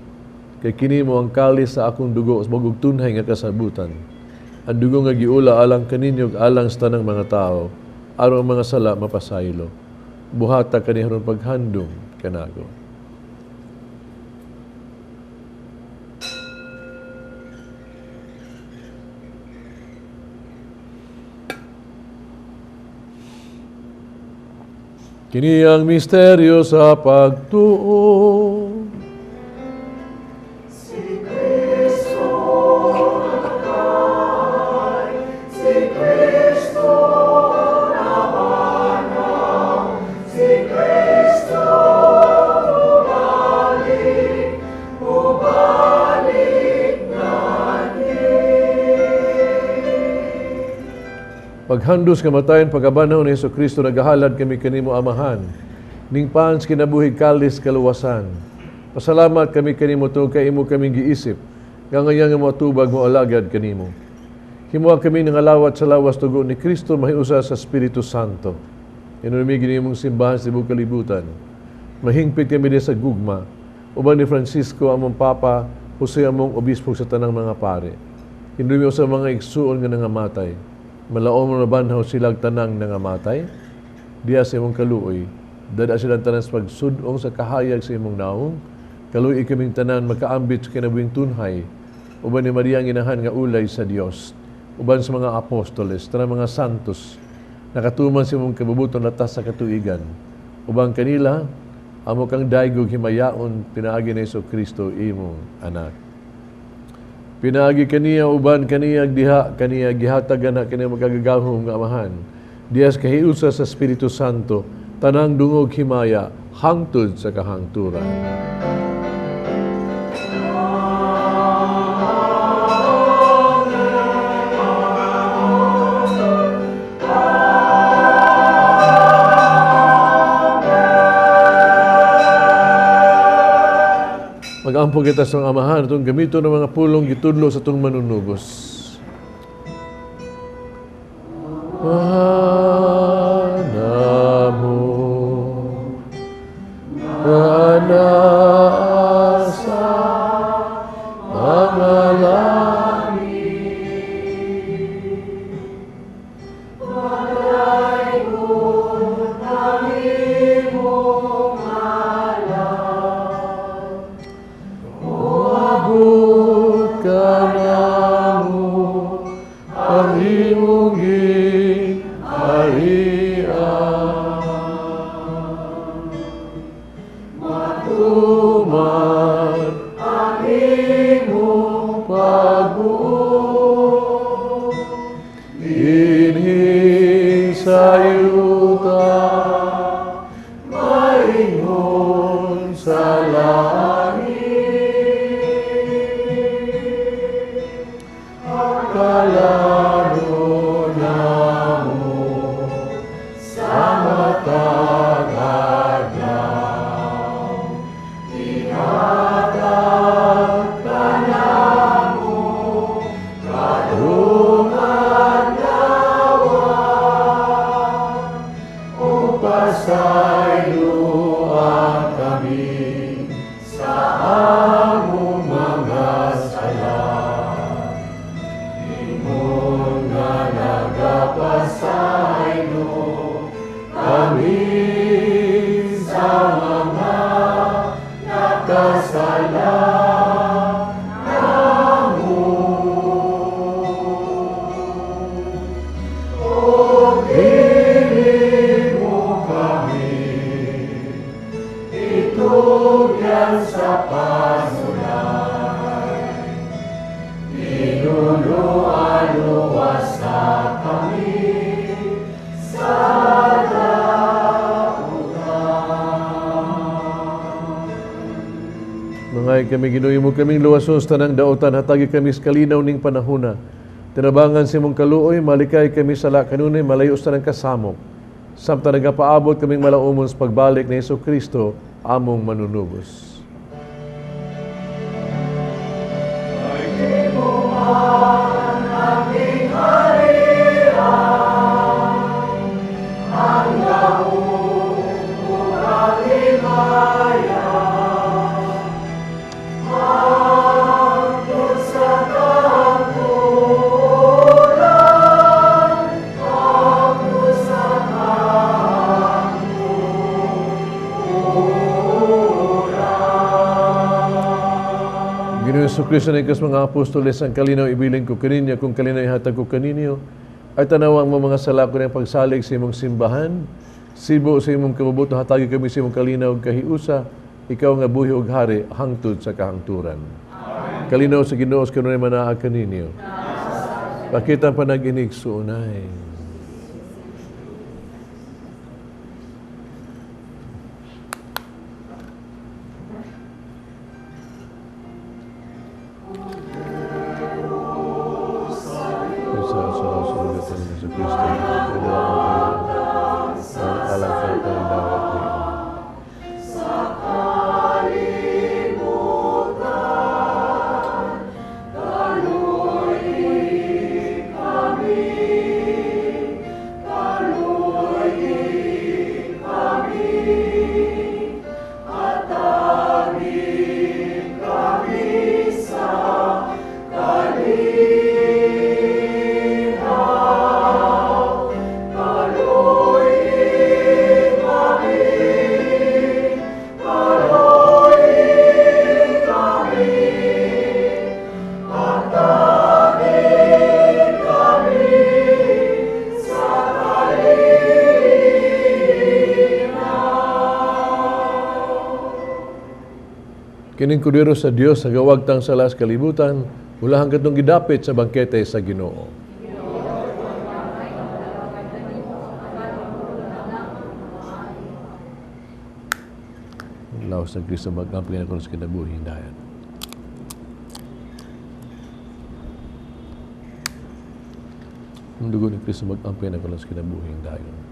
kay kini mo ang kalis sa akong dugo sa bagong tunhay nga kasabutan. Ang dugo nga giula alang kaninyo ug alang sa tanang mga tao, aron ang mga sala mapasaylo. Buhata kani aron paghandom kanago. Kini ang misteryo sa pagtuo. Si Kristo namatay, si Kristo nabanhaw, si Kristo bumalik, bumalik nganhi. Paghandos kamatayon pagkabanhaw ni Jesucristo, nagahalad kami kanimo Amahan, ning pans kinabuhi kalis kaluwasan. Pasalamat kami kanimo tungod kay imo kaming giisip, nga ngayon nga moatubag mo alagad kanimo. Himoa kami ng alawat sa lawas dugo ni Kristo mahiusa sa Espiritu Santo. Hinumdumi imong simbahan sa tibuok kalibutan. Mahingpit kami diha sa gugma. Uban ni Francisco among Papa, Jose among Obispo sa tanang mga pare. Hinumdumi sa mga igsuon nga nangamatay. Malaom na banhaw silang tanang nangamatay. Diha sa imong kaluoy, dada silang tanan sa pagsudong sa kahayag sa imong naong. Kaluoy kaming tanan makaambit sa kinabuhing tunhay. Uban ni Maria ang inahan nga ulay sa Dios. Uban sa mga apostoles, tanang mga santos, nakatuman sa imong kabubuton latas sa katuigan. Uban kanila, amo kang daygog himayaon, pinaagi ni Hesus Kristo imong anak. Pinaagi kaniya uban kaniya diha kaniya gihatagan na kaniya magagagahom nga amahan. Diha sa kahiusa sa Espiritu Santo, tanang dungog himaya hangtod sa kahangturan. Mag-ampo kita sa Amahan atong gamito ng mga pulong gitudlo sa atong manunubos. Namo nga sa mga langit. Padayon ang imong ngalan. Moabot kanamo ang imong gingharian. Matuman ang imong pagbuot dinhi sa yuta, maingon sa langit. Kalano namo sa matag adlaw, ihatag kanamo karong adlaw, ug pasayloa kami sa among mga sala. Ingon nga nagapasaylo kami sa mga nakasala namo. Ug dili mo kami itugyan sa pasulay, Tinuluan-luwasa kami sa dautan. Mangay kami, Ginoo, mo kaming luwason sa tanang daotan, hatagi kami sa kalinaw ning panahona. Tinabangan sa imong kaluoy, malikay kami sa sala kanunay, malayo sa tanang kasamok. Samtang nagapaabot kaming malaumon sa pagbalik ni Hesus Kristo, among manunubos. Ginoo Hesus Kristo, na ikas mga apostoles, ang kalinaw ibilin ko kaninyo, kung kalinaw ihatag ko kaninyo, ay tanawang mo mga sala ko ng pagsalig sa imong simbahan, sibo sa imong kabubuto, hatagi kami sa imong kalinaw ug kahiusa, ikaw nga buhi ug hari, hangtod sa kahangturan. Amen. Kalinaw sa Ginoo kanunay manaa kaninyo. Pakita ang panag-inig suunay. Kining kordero sa Dios nagawagtang sa las kalibutan, ulahan katong gidapit sa bangkete sa Ginoo. Laos sa Kristo mag-ampli na kuno sa kinabuhi dayon. Ang dugo ni Kristo mag-ampli na kuno sa kinabuhi dayon.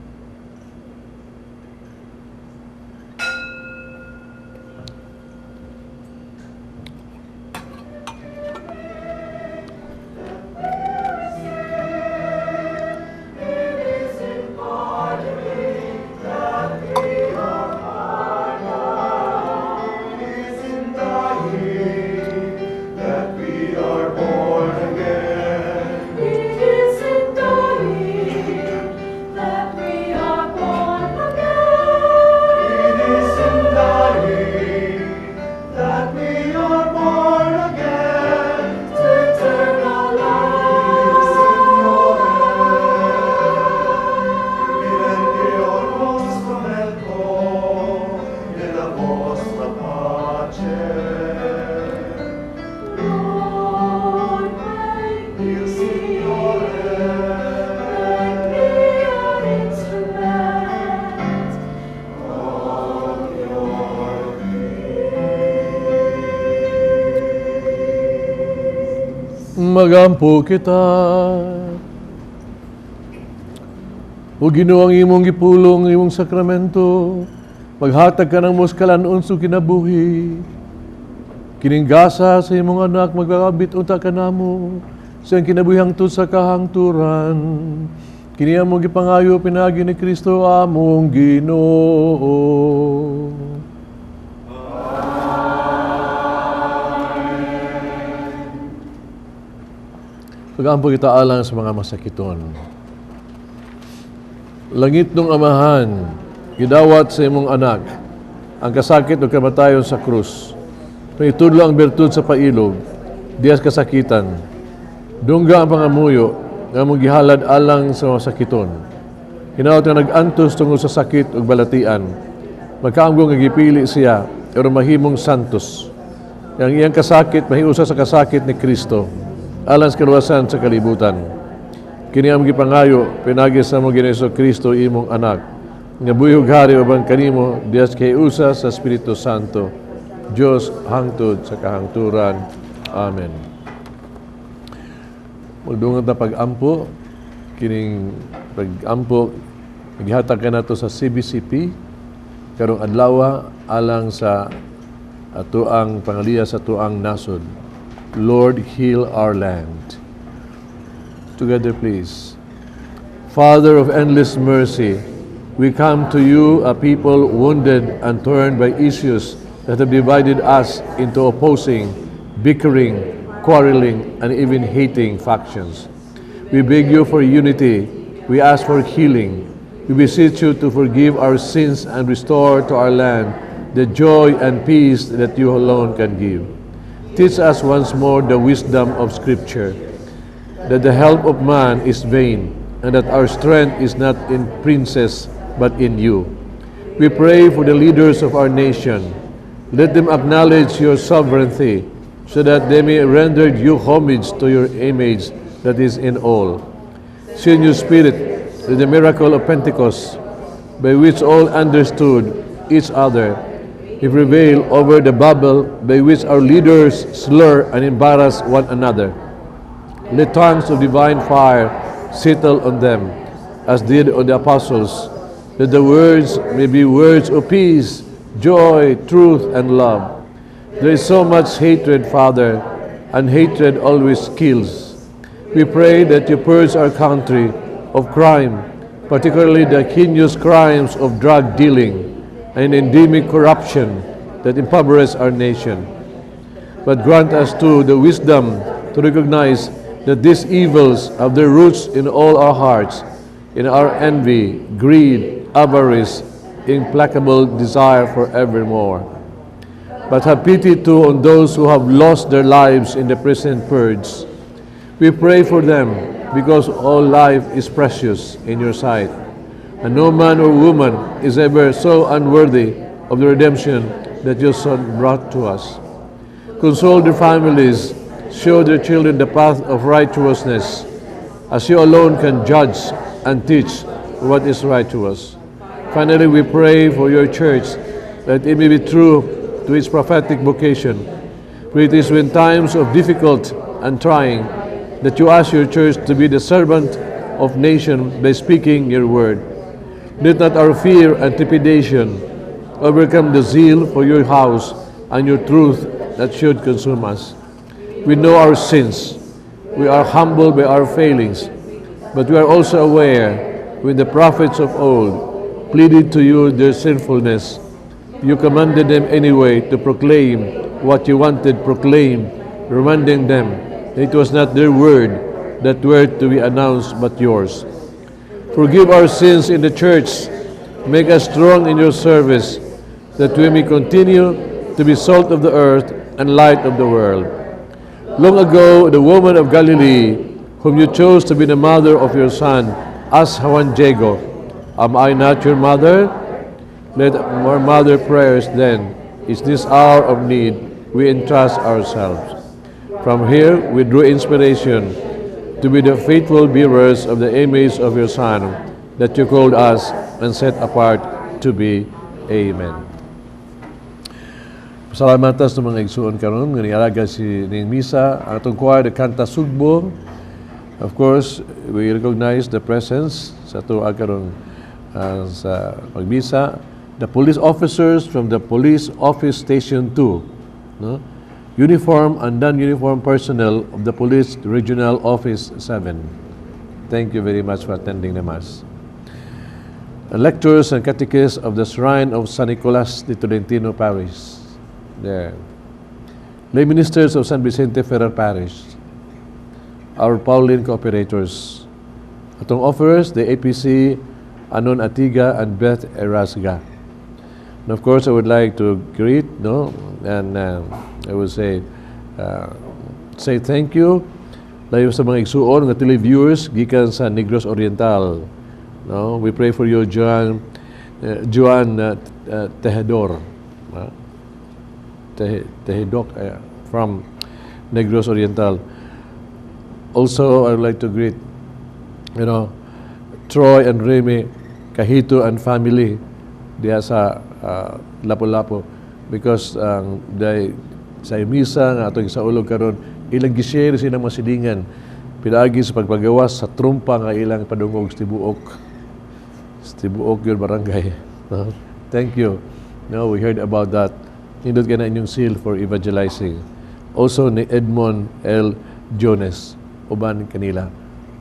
Magampo kita. O Ginoo, ang imong gipulong, imong sakramento, maghatag ka ng muskalan unso kinabuhi. Kining gasa sa imong anak, magkakabit unta ka namo sa iyang kinabuhi hangtod sa kahangturan. Kini among gipangayo pinaagi ni Kristo among Ginoo. Pag-ampo kita alang sa mga masakiton. Langit nung Amahan, gidawat sa imong anak, ang kasakit o kamatayon sa krus. Pangitudlo ang bertud sa pailog, dias kasakitan. Dungga ang pangamuyo, nga mong gihalad alang sa masakiton. Hinaot nga nag-antos tungod sa sakit ug balatian. Magkaamgo nga gipili siya, pero mahimong santos. Ang iyang kasakit, mahiusa sa kasakit ni Kristo, alang sa kaluwasan sa kalibutan. Kini ang gipangayo, pinagi sa among Ginoo Kristo imong anak, nga buhi ug hari uban kanimo dias kay usa sa Espiritu Santo, Dios hangtod sa kahangturan. Amen. Magdungan ta pag-ampo, kining pag-ampo gihatag kanato sa CBCP karong adlaw alang sa atoang pangaliya sa atoang nasod. Lord, heal our land. Together, please. Father of endless mercy, we come to you, a people wounded and torn by issues that have divided us into opposing, bickering, quarreling, and even hating factions. We beg you for unity. We ask for healing. We beseech you to forgive our sins and restore to our land the joy and peace that you alone can give. Teach us once more the wisdom of Scripture, that the help of man is vain, and that our strength is not in princes, but in you. We pray for the leaders of our nation. Let them acknowledge your sovereignty, so that they may render due homage to your image that is in all. Send your Spirit to the miracle of Pentecost, by which all understood each other, we prevail over the Babel by which our leaders slur and embarrass one another. Let tongues of divine fire settle on them, as did on the apostles, that the words may be words of peace, joy, truth, and love. There is so much hatred, Father, and hatred always kills. We pray that you purge our country of crime, particularly the heinous crimes of drug dealing and endemic corruption that impoverishes our nation. But grant us too the wisdom to recognize that these evils have their roots in all our hearts, in our envy, greed, avarice, implacable desire for evermore. But have pity too on those who have lost their lives in the present purge. We pray for them, because all life is precious in your sight, and no man or woman is ever so unworthy of the redemption that your Son brought to us. Console their families, show their children the path of righteousness, as you alone can judge and teach what is right to us. Finally, we pray for your church, that it may be true to its prophetic vocation. For it is when times of difficult and trying that you ask your church to be the servant of nation by speaking your word. Let not our fear and trepidation overcome the zeal for your house and your truth that should consume us. We know our sins. We are humbled by our failings, but we are also aware when the prophets of old pleaded to you their sinfulness, you commanded them anyway to proclaim what you wanted proclaimed, reminding them that it was not their word that were to be announced, but yours. Forgive our sins in the church. Make us strong in your service, that we may continue to be salt of the earth and light of the world. Long ago, the woman of Galilee, whom you chose to be the mother of your son, asked Juan Diego, "Am I not your mother?" Let our mother prayers then, is this hour of need, we entrust ourselves. From here, we drew inspiration to be the faithful bearers of the image of your Son, that you called us and set apart to be. Amen. Salamat sa mga igsuon karon nga nialaga si ning misa, ang atong choir, the Canta Sugbo. Of course, we recognize the presence sa ato karon sa pagmisa, the police officers from the Police Office Station 2, no? Uniform and non-uniform personnel of the Police Regional Office 7. Thank you very much for attending the Mass. The lectors and catechists of the Shrine of San Nicolas de Tolentino Parish. There. Lay ministers of San Vicente Ferrer Parish. Our Pauline cooperators. Atong offerers, the APC, Anon Atiga and Beth Erasga. And of course, I would like to greet, no, and I would say, say thank you layo sa mga igsuon nga televiewers gikan sa Negros Oriental. No, we pray for you, Joan, Joan Tejedor, Tehedok from Negros Oriental. Also, I would like to greet Troy and Remy Kahito and family diha sa Lapu-Lapu because they sa misa nga atong saulog karon, ilang gi-share silang mga silingan pinaagi sa pagpagawas sa trumpa nga ilang padungog sa tibuok yun barangay. No? Thank you. No, we heard about that. Nindot ka na inyong seal for evangelizing. Also ni Edmond L. Jones, uban kanila.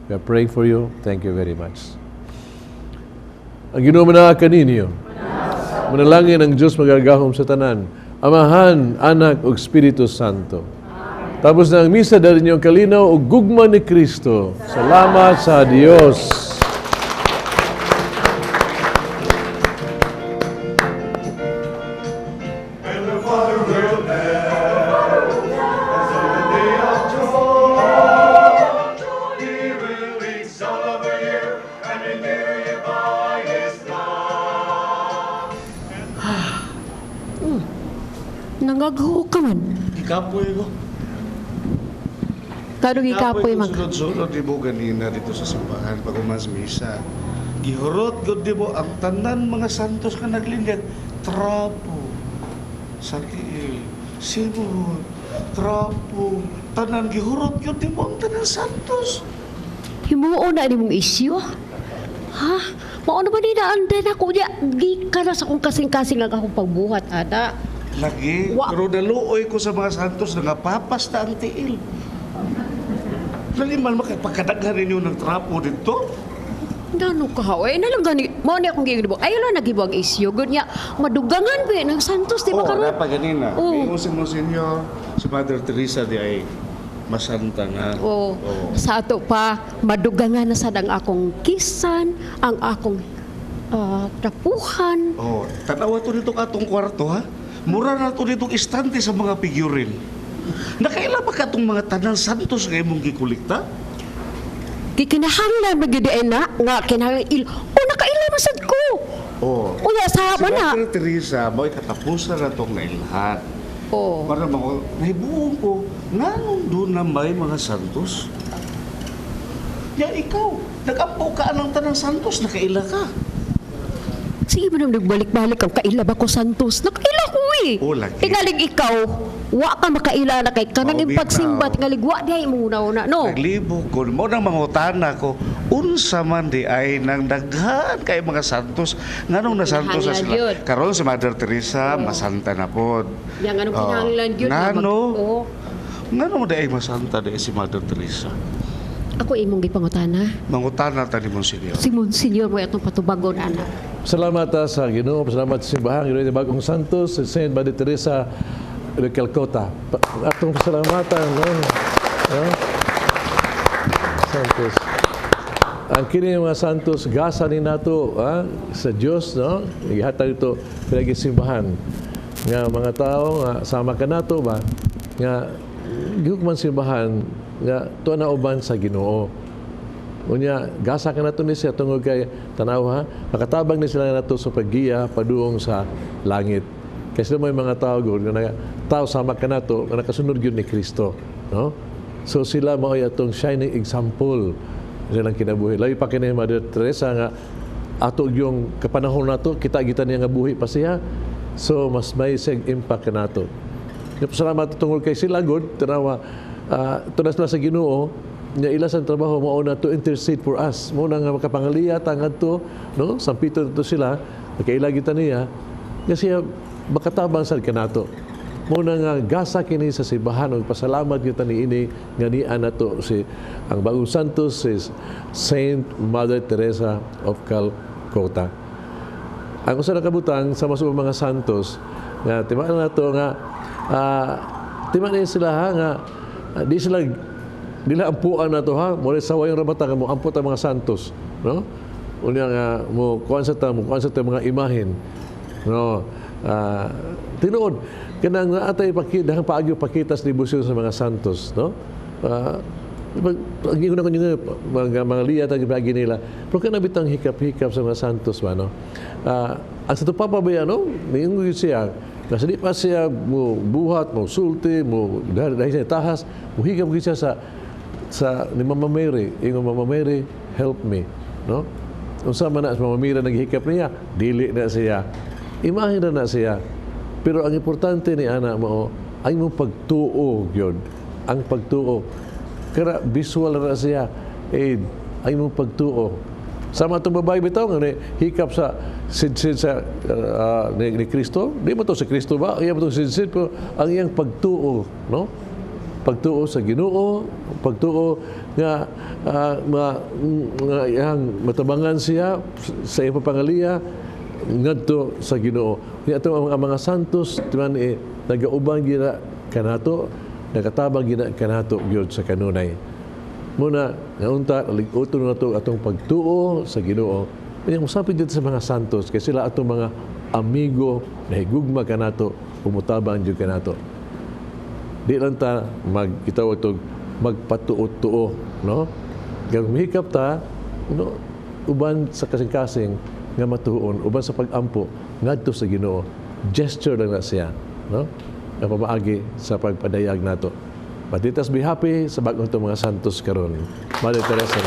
We are praying for you. Thank you very much. Ang Ginoo manaa kaninyo. Manalangin ang Diyos magagahom sa tanan, Amahan, Anak, ug Espiritu Santo. Tapos na ang misa, dali niyo ang kalinaw ug gugma ni Kristo. Salamat sa Dios. And the Father will add, as on the day of joy, He will exalt over you and renew you by His love. Nangagho ka man. Gikapoy ko. Kano gikapoy man? Sunod-sunod di mo ganina dito sa simbahan pag umas misa. Gihurot gud di mo ang tanan mga santos nga naglingkod. Trapo sa tiil, sinuhod, trapo, tanan gihurot gud di mo ang tanan santos. Himuo na ni mong isyu. Ha? Mao na ba ni naandan ako niya? Gikan na sa akong kasing-kasing ang akong pagbuhat, ana. Lagi, pero naluoy ko sa mga santos nga papasta ang tiil. Lali man makapagkadaghan ninyo ng trapo dito. Nano ka, ha? Na lang gani. Mao ni akong giingnon mo. Ayaw lang naghibo ang isyu. Gunya, madugangan ba ng santos, di ba Oo, karon? dapat ganina. Oo. May usin mo senyor, si Mother Teresa di ay masanta na. Oo. Oo. Sa ato pa, madugangan na sad ang akong kisan, ang akong trapuhan. Oh, tanawa to dito atong kwarto ha. Mura na to dito istante sa mga figurine. Nakaila ba ka itong mga tanang santos nga imong gikulikta? Gikinahanglan ba gyud ay na nga kinahanglan il. Oh, nakaila man sad ko. Oh. Unya sa Si man na. Mother Teresa, mo'y katapusan na itong nailhan. Oh. Para mga nahibuong ko, nganong doon na may mga santos? Ya ikaw, nag-ampo ka anang tanang santos, nakaila ka. Sige mo naman nagbalik-balik ang kaila ba ko santos? Nakaila ko eh. Oh, lagi. Tingalig ikaw, wa ka makaila na kay kanang Mao ipagsimba, bitaw. tingalig wa diay mo una-una, no? Naglibog ko, mo nang mangutana ko, unsa man di ay nang daghan kay mga santos, nganong nasantos na Kinahanglan sila. yun. Karon si Mother Teresa, masanta na pod. Yang anong Oh. kinahanglan yun? Nga Ngano? Oo. Ngano di ay masanta di ay si Mother Teresa? Ako imong gipangutana. Mangutana ta ni Monsignor. Si Monsignor mo atong patubagon ana. Salamat sa Ginoo, salamat sa simbahan, Ginoo Bagong Santos, sa Saint Mother Teresa de Calcutta. Atong pasalamatan, no? No? Santos. Ang kini mga santos gasa ni nato sa Dios, no? Gihatag ito pinagi simbahan nga mga tao nga sama kanato ba nga gihukman simbahan nga tuwa na uban sa Ginoo. Unya, gasa ka nato ni siya tungod kay tanaw ha, makatabang ni sila nato sa paggiya padung sa langit. Kay sila may mga tao gud nga tao sama ka nato nga nakasunod gyud ni Kristo, no? So sila mao'y atong shining example silang kinabuhi. Labi pa kini Mother Teresa nga ato yung kapanahon nato kita kita niya nga buhi pa siya. So mas may siyang impact kanato. Salamat tungod kay sila gud tanawa uh, sila sa Ginoo nga ila sa trabaho mao na to intercede for us. Mao na nga makapangaliya ta ngadto, no? Sampito to sila, makaila kita niya nga siya makatabang sad kanato. Mao na nga gasa kini sa simbahan ug pasalamat kita niini nga niya nato si ang bagong santos si Saint Mother Teresa of Calcutta. Ang usa ka kabutang sa mas mga santos nga timaan nato nga timaan ni sila ha nga di sila dila ampuan nato ha mo sa wayong rabata nga mo ampot ang mga santos, no? Unya nga mo kuan sa ta mga imahen, no? Tinuod kanang atay pakita paagyo pakita sa debosyon sa mga santos, no? Ang ingon ako ninyo, mga liya tag paagi nila. Pero kana bitang hikap-hikap sa mga santos ba, no? Ang sa Papa ba, no? Niingon siya, kasi di pa siya mo buhat, mo sulti, mo dahil siya tahas, mo hikap gyud siya sa ni Mama Mary. Ingon, "Mama Mary, help me," no? Unsa man na si Mama Mary naghikap niya, dili na siya. Imahin na na siya. Pero ang importante ni ana mao ang imong pagtuo gyud. Ang pagtuo. Kara visual na siya. Eh, ang imong pagtuo. Sama itong babae bitaw nga ni hikap sa sidsid sa ni Kristo. Di mo to si Kristo ba? Iya mo to sidsid pero ang iyang pagtuo, no? Pagtuo sa Ginoo, pagtuo nga nga iyang matabangan siya sa iyang pangaliya ngadto sa Ginoo. Nya ato ang mga santos timan nagauban gina kanato, nagatabang gina kanato gyud sa kanunay. Muna nga unta lig-uton nato atong pagtuo sa Ginoo. Unya mosapit dito sa mga santos kay sila atong mga amigo na higugma kanato, umutabang jud kanato. Di lang ta magkitawag tog magpatuo-tuo, no? Kaya mahikap ta, no, uban sa kasing-kasing nga matuon, uban sa pag-ampo ngadto sa Ginoo. Gesture lang na siya, no? Nga pamaagi sa pagpadayag nato. But let us be happy sa bagong itong mga santos karon. Mother Teresa.